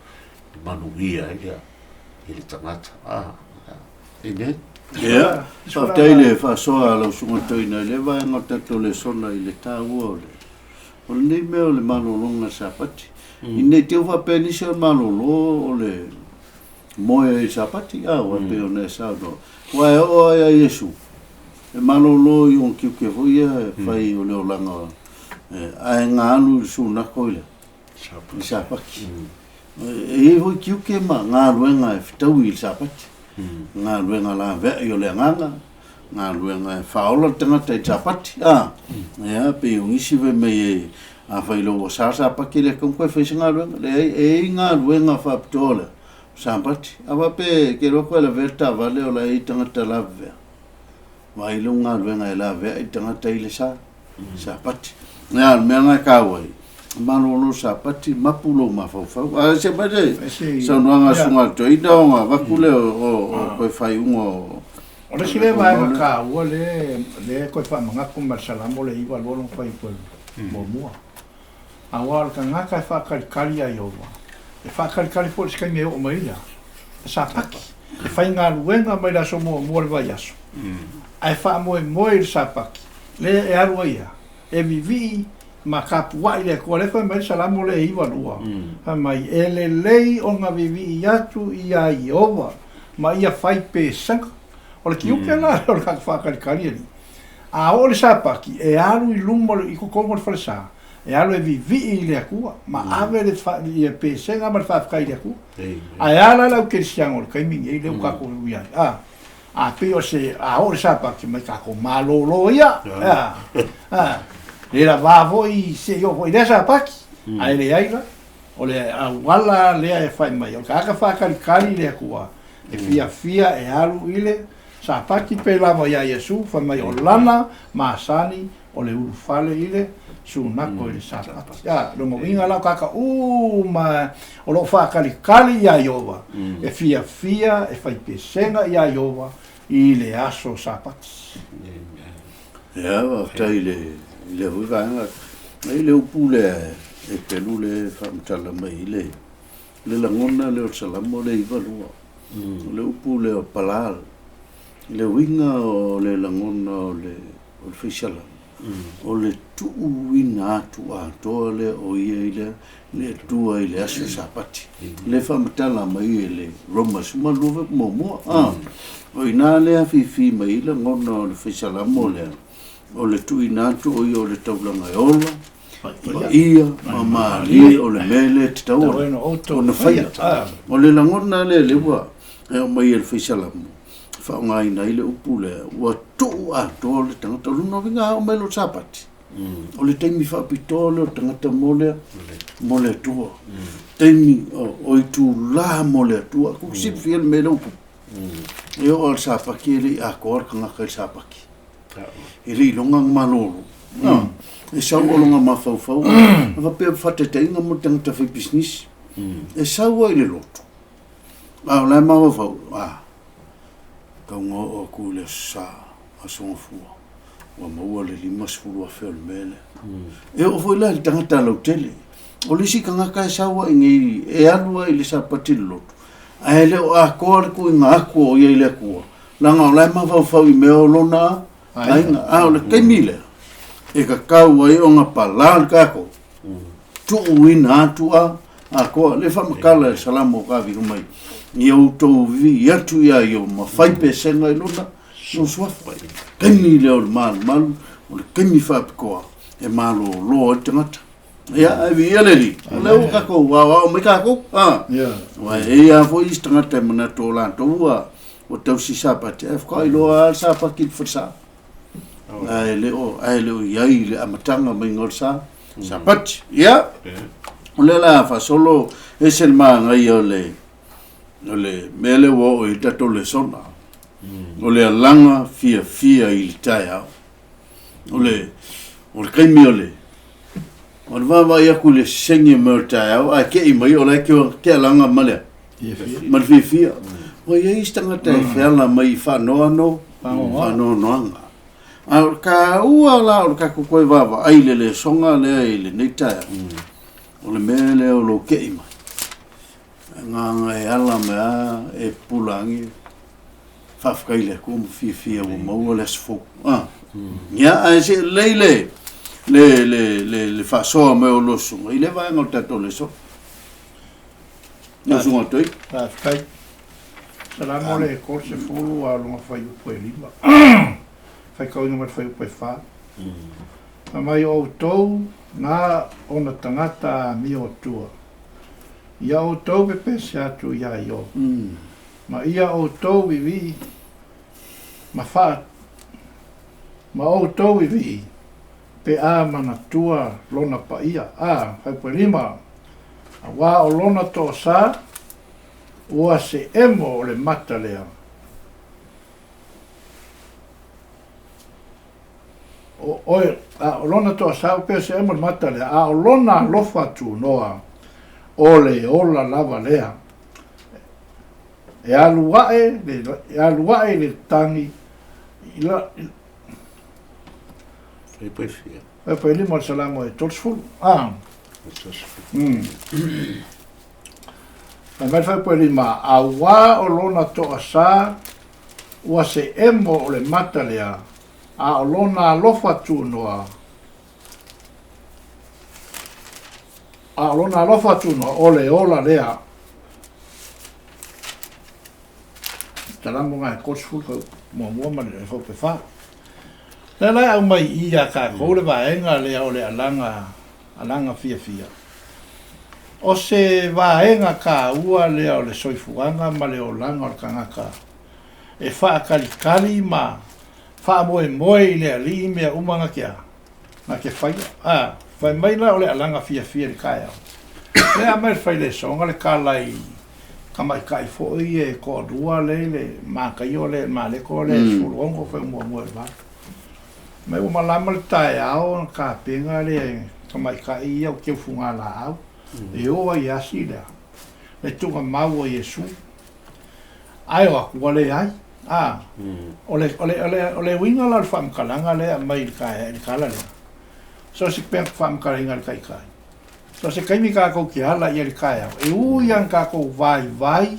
e manuia ai le, i le tagata. Ah, amen. Ia, faafetai i le faasoa a lau Susuga Toeaina i lea vaega o le tatou lesona i le taua o le, o lenei mea o le malologa Sapati. Ina ne i te i ua faapea nisi o le malolo o le Moe ai i le Sapati, a ua pei ona e saunoa. Aua e oo lava ia Iesu, e malolo i ona tiute foi ia e fai o le olaga, ae na alu i le sunako i le Sapati. E i ai foi tiute ma galuega e fetaui i le Sapati, galuega laveai o le agaga, galuega e faaola le tagata i le Sapati, a, ia, pei o nisi fai mai e, afai loa ua sa le Sapati e le tatau ona toe fai se galuega. Leai, e i ai galuega faapitoa lea Sapati, a faapea e te iloa koe lavea le taavale o la e i ai tagata lavevea, vaai lou galuega e lavea ai le tagata i le sa, Sapati. Ia, o le mea lena e taua ai, malolo Sapati, mapu lou mafaufau. A se mai le saunoaga a Susuga i le Toeaina ona avatu lea o toe faaiuga o O le isi lea vaega taua lea e toe faamanatu mai le Salamo lea 92 lona fuaiupu e muamua. Aua o le tagata e faatalitali iā Ieova, e faatalitali foi i se taimi e oo mai ai le Sapati, e faigaluega mai le aso muamua o le vaiaso, ae faamoemoe i le Sapati, lea e alu ai ia, e vivii ma tapuai le Atua. Lea fai mai le Salamo lea e 92, fai mai, E lelei ona vivii atu iā Ieova ma ia fai pesega. O le tiute la lea o le tagata faatalitali alii. A oo le Sapati, e alu i luma i totonu o le falesa, e alu e vivii i le Atua, ma ave le ia pesega ma le faafetai i le Atua. Ae a la le au kerisiano o le taimi nei lea ua tatou i ai, a, a pei o se, a oo le Sapati, mai tatou malolo ia, a, a, le lava foi se i oo foi i lea Sapati, ae leai la, o le auala lea e fai mai, o le tagata faatalitali i le Atua, e fiafia e alu i le Sapati pei lava iā Iesu, fai mai o lana masani o le ulufale i le sunako i le Sapati. A, lona uiga la o kāka uma o lo o faatalitali iā Ieova, e fiafia e fai pesega iā Ieova i le aso Sapati. Ia, faafetai i le, i lea foi vaega. I le upu lea e pelu lea e faamatala mai i le, le lagona lea o le Salamo lea 92. O le upu lea o palal, i le uiga o le lagona o le, o le faisalamo. O le tuuina atu atoa lea o ia i le le Atua i le aso Sapati. Lea e faamatala mai e le Roma 12 fuaiupu muamua. A, o i ina lea afifi mai ai lagona o le fai Salamo lea, o le tuuina atu o ia o le taulaga e ola, paia ma malie o le mea lea e tatau ona faia. O le lagona lea lea ua aumai e le fai Salamo, e faaaogaina ai le upu lea, ua tuu atoa le tagata. O lona uiga a oo mai loa le Sapati, O le taimi faapitoa lea o le tagata mo le mo le Atua. Taimi o itulā mo le Atua. Ku silafia le mea lea ua tupu. E oo lava i le Sapati e le i atoa le tagata i le Sapati. E le i iloga ona malolo. E sau o lona mafaufau, a faapea faataitaiga mo le tagata faipisinisi, e sau ai i le lotu, a o la e mafaufau, a, tau na oo atu i le Aso Sa, Aso Gafua, ua maua le 50,000 o le mea lea. E oo foi la i le tagata lautele. O le isi tagata e sau ai nei, e alu ai i le Sapati i le lotu, ae le o atoa le tuuina atu o ia i le Atua, leaga o la e mafaufau i mea o lona aiga. A o le taimi lea, e tatau ai ona pala le tatou, tuuina atu a atoa. Le faamatala e le Salamo o Kavika mai, ia outou vivii atu ia ia ma fai pesega i lona lona suafa. Taimi lea o le malumalu, o le taimi faapitoa e malolo ai le tagata. Ia, ae viia le Alii, o lea ua tatou aoao mai tatou. A, aua e i ai lava foi isi tagata e manatu o latou ua ua tausi Sapati, ae faatoa iloa lava le Sapati i le falesa. Ae le o, ae le o i ai i le amataga maiga o le sa, Sapati. Ia, o lea o le a faasolo ese le manaia o le, o le mea lea ua oo i ai le tatou lesona. O le alaga fiafia i le taeao. O le, o le taimi o le, o le vaavaai atu i le sesegi mai o le taeao, ae te i mai o la e te alaga ma le, ma le fiafia. Ua i ai isi tagata e feala mai i faanoano, faanoanoaga. A o le taua la o le tatou toe vaavaai i le lesona lea i lenei taeao, o le mea lea o lou te i mai. Agaga e ala mai lava e pupula agi, faafetai i le Atua ma fiafia ua maua le aso fou. Ah. Ia, ae se i lelei le, le, le, le, le faasoa mai o lua susuga i lea vaega o le tatou lesona. Lau susuga Toi. Faafetai. Salamo le 30 a o lona fuaiupu e 5. Faitauina mai le fuaiupu e 4. Fai mai o outou na ona tagata amio atua. Ia outou pepese atu iā Ioba, ma ia outou vivii ma faa, ma outou vivii pe a manatua lona paia, a, Faipuelima, auā o lona toasā, ua se emo o le mata lea. O oe, a o lona toasā ua pei o se emo le mata lea, a o lona alofa tunoa, o le ola lava lea. E alu aʻe le, e alu aʻe i le tagi, i la, i, Faipaifia. Faipailima o le Salamo e 30. Ah. Fai mai le Faipailima, auā o lona toasā, ua se emo o le mata lea, a o lona alofa tunoa, a o lona alofa tunoa, o le ola lea. Talamo ngai 30 fau muamua ma le fau pe fa. Lea la e aumai i i iā kākou le vaega lea o le alaga, alaga fiafia. O se vaega kāua lea o le soifuaga ma le olaga o le tagata e faakalikali ma faamoemoe i le Alii mea uma na te a, na te faia. A, fai mai la o le alaga fiafia i le taeao. Lea aumai le failesoga le tala i tamaitai foi e toalua lea i le Mataio lea, Mareko lea 16 fai muamua i le 8. Mai ua malama le taeao ona tapena lea e tamaitai ia o teufugalaau e o ai e asi lea le tuugamau o Iesu. Ae o atu ua leai. A, o le, o le, o le, o le uiga la o le faamatalaga lea e aumai i le taea, i le tala lea, so se faamatalaina e le Taitai. So se taimi tatou te ala i ai i le taeao, e ui lava ina tatou vaivai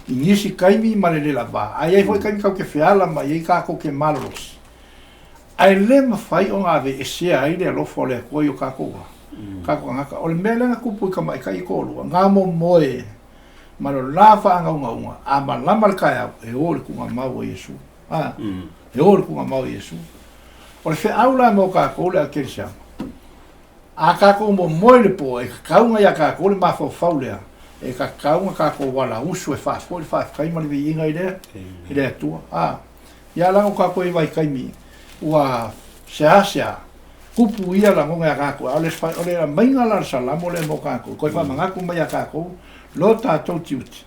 i nisi taimi ma le le lava, ae i ai foi taimi tatou te feala mai ai tatou te malolosi. Ae le mafai ona aveesea ai le alofa o le Atua i o tatou tatou tagata. O le mea lea na tupu i tamaitai e toalua, na momoe ma lo la faagaugauga, a malama le taeao, e o i le tuugamau a Iesu. A, e o i le tuugamau a Iesu. O le feau la mo tatou le au kerisiano, a tatou momoe i le po, e tatau ona ia tatou le mafaufau lea, e tatau ona tatou alausu e faafoi le faafetai ma le viiga i le i le Atua. A, ia leaga ua tatou i vaitaimi ua seasea tupu ia lagona ia tatou, a o le o le aumaiga la o le Salamo lea mo tatou, e toe faamanatu mai ia tatou lo tatou tiute,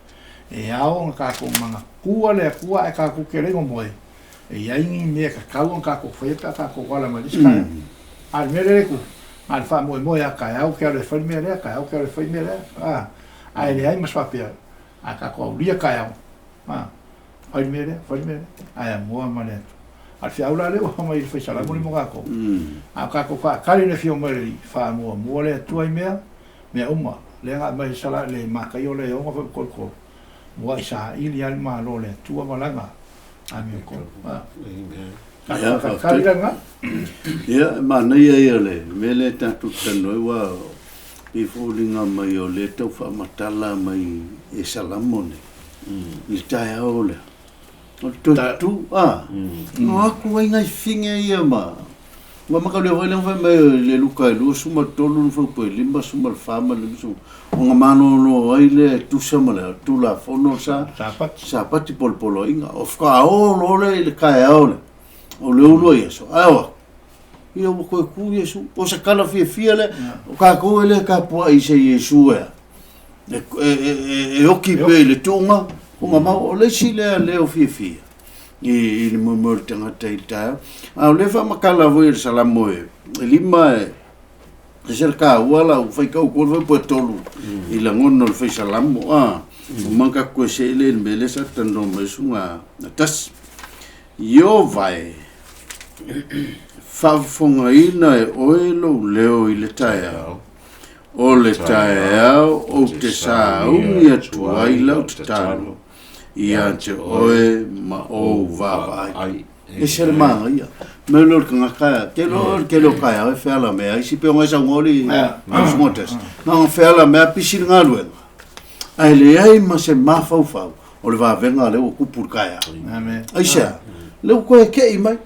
e ao ona tatou manatua le Atua ae tatou te le i momoe, e i ai ni mea e tatau ona tatou faia pe a tatou ala mai le isi taeao. A o le mea lea e tupu, na o le faamoemoe lava, taeao ou te alu e fai le mea lea, taeao ou te alu e fai le mea lea, a, ae leai ma se faapea, a tatou aulia taeao, a, fai le mea lea, fai le mea lea, ae amoa ma le Atua. A o le feau la lea ua aumai i le fai Salamo lea mo tatou, a o tatou faatali i le afio mai o le Alii, faamuamua le Atua i mea, mea uma, lea na aumai e le Mataio le 6 fuaiupu 33, Muai saili lava le Malo o le Atua ma Lana amiotonu. Ia, faafetai. Ia, e manaia ia o le mea lea tatou te talanoa ai, aua e pei e foliga mai o lea e tau faamatala mai e Salamo nei i le taeao lea. O le toe tu, a, o atu ai nai fine ia ma Ua makalia foi lea fai mai le Luka e 23 na faupu e 54 ma le 50 ona malolo ai lea e tusa ma le Tulafono sa Sapati. Sapati po o le Poloaiga. O faatoa o loa lea i le taeao lea o le ulu ai aso, ae o atu, ia ua toe tu Iesu. O se tala fiafia lea, o tatou e le tapuai i se Iesu e a? E oki pea i le tuuga, tuuga mau. O le isi lea leo fiafia i le moemoe o le tagata i le taeao. A o lea faamatala foi e le Salamo e 5 e ese le taua la ua faitau atu ai foi po e 3 i lagona o le fai Salamo. A, ua manga atu e se le mea lea sa talanoa mai ai susuga a Tasi. Ieova e, faafofogaina e oe lou leo i le taeao, O le taeao ou te sauni atu ai lau tatalo ia te oe ma ou vaavaai. Ese le manaia. Mea lea o le tagata, te iloa o le tele o taeao e feala mea ai, si pe ona e saunoa le susuga Tess, na ona feala mea pisi le galuega, ae leai ma se mafaufau o le vavega lea ua tupu i le taeao. Aisea? Lea ua toe tei mai.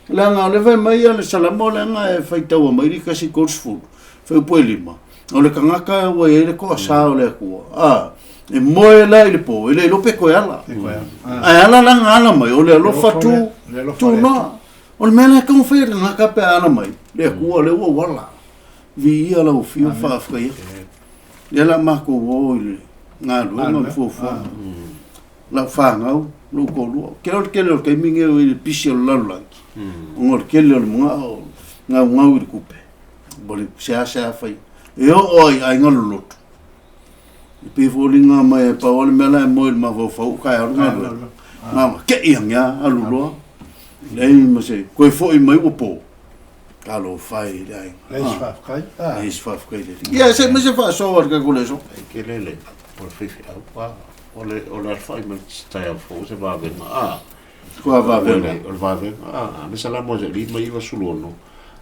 Leaga o lea fai mai le Salamo leaga e faitaua mai le 130, fuaiupu e 5, o le tagata ua i ai le toasa o le Atua, a, e moe la i le po, e le iloa pe toe ala. Ae ala la na ala mai, o le alofa tu, tunoa. O le mea lea e taumafai e le tagata pe a ala mai, le Atua lea ua ou ala. Viia lau Afioga, faafetai atu. Lea la matou o i le galuega ma fuafuaga. Lau fanau, lou toalua. Ou te iloa o le tele o le taimi lenei o i le pisi o le lalolagi, ona o le tele o le manao gaugau i le tupe, ua le seasea fai. E oo lava i aiga loloto, e pei e foliga mai e pau lava le mea la e moe i le mafaufau o taeao le galuega. Na ona tei ane lava alu loa, leai ma se, toe foi mai ua po. Talofa e i le aiga. Leai se faafetai. Leai se faafetai i le Alii. Ia, se i aumai se faasoa a le tatou leso. E tele le, o le faifeau, O le o le alafai mai se taeao fou se vavega a. Kua vavega. O le vavega a. Le Salamo e 596,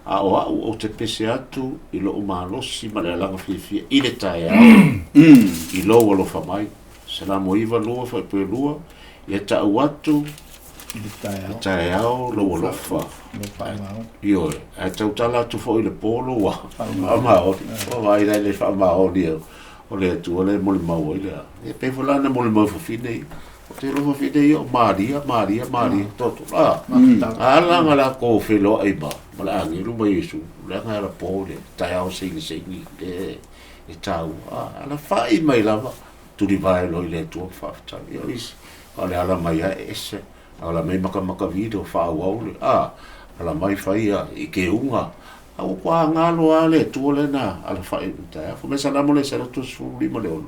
A o a'u ou te pese atu i lo'u malosi ma le alaga fiafia i le taeao i lou alofa mai. Salamo 92 fuaiupu e 2, Ia ta'u atu i le taeao, le taeao lou alofa. Ioe, ae tautala atu foi i le po lou faamaoni. Ua vaai la i le faamaoni o le Atua lea e molimau ai le a. E pei foi la na molimau i fafine ia. Ou te iloa fafine ia o Maria, Maria, Maria, toto. A, a ala na latou feiloai ma, ma le agelu ma Iesu, leaga e alapo i le taeao seigiseigi e, e taua. A, alafai mai lava, tulivae loa i le Atua ma faafetai. Ia o isi, a o le ala mai lava e ese. Ala mai makamaka video faaauau le, a, ala mai fai ia i keuga. A ua toa galo lava le Atua lea na alafai i le taeao. Fai mai Salamo le 115 le 6,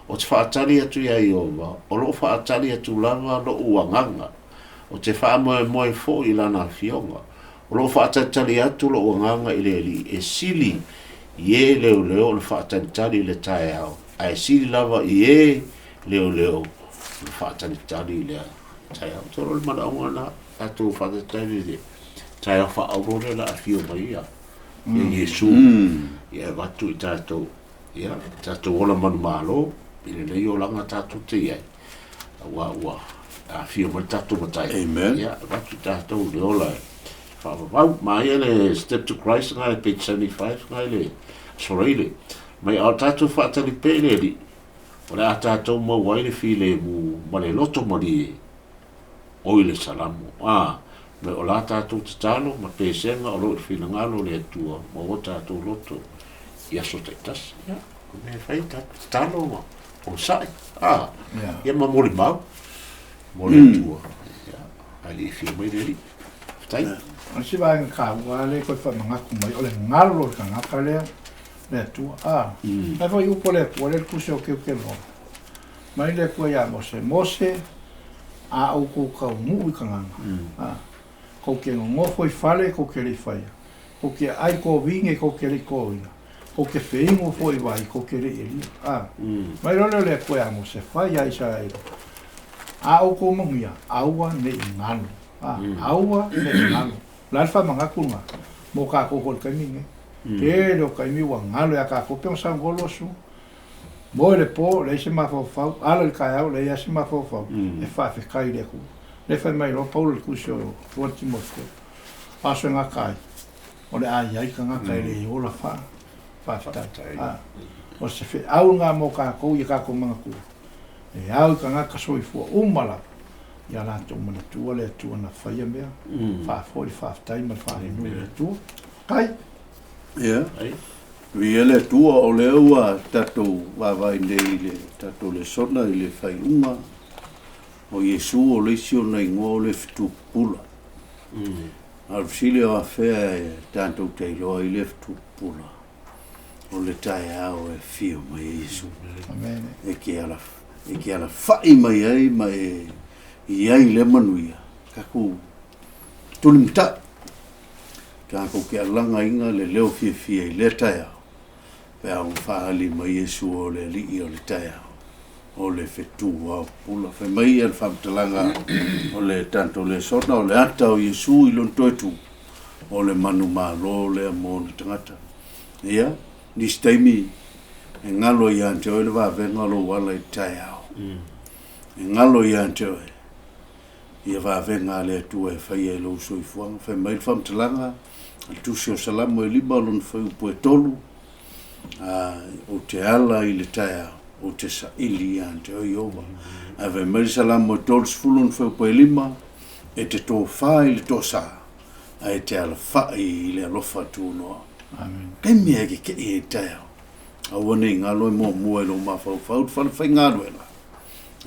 Ou te faatali atu iā Ieova, o loo faatali atu lava loʻu agaga, ou te faamoemoe foi i lana afioga. O loo faatalitali atu loʻu agaga i le Alii, e sili i e leoleo o le faatalitali i le taeao, ae sili lava i e leoleo o le faatalitali i le taeao. Ou te iloa o le manaoga lena, tatou faatalitali i le. taeao faaauro lea o le a afio mai ia Iesu ia e avatu i tatou, ia, tatou ola manumalo i lenei olaga tatou te i ai, aua ua afio mai le tatou Matai. Amen. Ia, avatu i tatou le ola e faavavau. Maia le Step to Christ na i page 75 na i le Soreile. Mai a o tatou faatali pea i le Alii, o le a tatou maua ai le filemu ma le loto malie o i le Salamo. A, me o la tatou tatalo ma pesega o lo o i le finagalo o le Atua ma ua tatou loto i aso taitasi. Ia, o mea e fai, tatou tatalo ma onosai. A, ia ma molimau mo le Atua. Ia, ae le i afio mai le Alii. Faafetai. O le isi vaega taua lea e toe faamanatu mai, o le galo o le tagata lea, le Atua. A, la e foi upu a le Atua lea i le tusi o Teuteloa. Mai le Atua iā Mose, Mose, a outou taunuu i Kanana, a, tou te nonofo i fale tou te le i faia, tou te aai tovine tou te le i toina, tou te feinu foi i vai tou te le i elia. A, mai loa lea o le Atua iā Mose, fai iā Isaraelu, a outou manuia, aua ne i galo. A, aua ne i galo. O le a le faamanatu lena mo tatou foi i le taimi lenei? Tele o taimi ua galo iā tatou, pei ona saunoa lua susuga. Moe le po, leai se mafaufau, ala i le taeao, leai lava se mafaufau, e faafetai i le Atua. Lea e fai mai loa Paulo i le tusi o Tua Timoteo, o aso e gata ai, o le a i ai tagata e le ola fa, faafetai. A, o se feau lena mo tatou ia tatou manatua, e ao i tagata soifua uma lava, ia latou manatua le Atua na faia mea, faafoi le faafetai ma le faahenui i le Atua. Kai! Ia. Viia le Atua, o lea ua tatou vaavaai nei i le tatou lesona i le faaiuga o Iesu, o le isi ona igoa o le fetu pupula. A o le fesili o afea e tatou te iloa ai le fetu pupula? O le taeao e afio mai ai Iesu. Amen. E ke ala, e ke alafa'i mai ai ma e i ai lea manuia, tatou tulimata'i. Tatou te alagaina le leo fiafia i lea taeao, pe a ua faaali mai Iesu o le Alii o le taeao, o le fetu ao pupula. Fai mai ia le faamatalaga o le tatou lesona, o le ata o Iesu i lona toe tu, o le manumalo lea mo ona tagata. Ia, nisi taimi e galo ia te oe le vavega o lou ala i le taeao. E galo ia te oe ia vavega a le Atua e faia i lou soifuaga. Fai mai le faamatalaga a le Tusi o Salamo e 5 lona fuaiupu e 3, a, ou te ala i le taeao, ou te saili ia te oe Ieova. Ae fai mai le Salamo e 30 lona fuaiupu e 5, e te tofa i le toasa, ae e te alafai i le alofa tunoa. Amen. Taimi e keke'i ai i le taeao, aua ne i galo e muamua i lou mafaufau le falefaigaluega,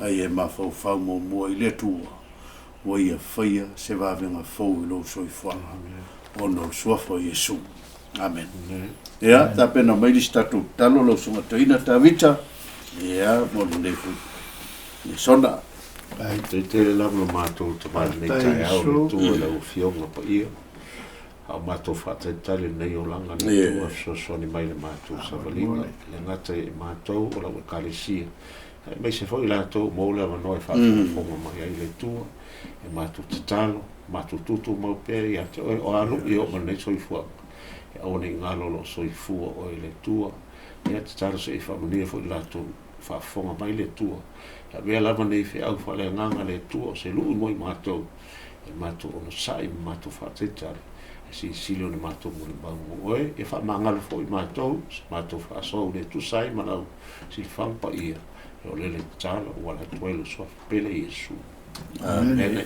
Ai e mafaufau muamua i le Atua, ua Ia faia se vavega fou i lou soifuaga, ona o le Suafa o Iesu. Amen. Ia, tapena mai le isi tatou tatalo lau Susuga Toeaina Tavita, ia, mo lenei foi lesona. Faafetai tele lava lo matou tama i lenei taeao i le Atua i lau Afioga Paia. A o matou faatalitali lenei olaga le Atua e fesoasoani mai i le matou savaliga, e le gata ia i matou o lau Ekalesia, aemaise foi i latou ua maua le avanoa e faafogafoga mai ai le Atua, e matou tatalo, matou tutumau pea ia te Oe, o a lu'i e oo mai lenei soifuaga, e aua ne i galo o lo o soifua Oe i le Atua. Ia, tatalo se i faamanuia foi i latou faafofoga mai le Atua. E avea lava nei feau faaleagaga le Atua o se lu'i mo i matou, e matou onosai ma matou faataitali, e silisili ona matou molimau mo Oe, ia faamagalo foi matou, se matou faasoa ua le tusa ai ma lau silafaga paia, e o lele tatalo ua alu atu ai lou suafa pele Iesu. Amene.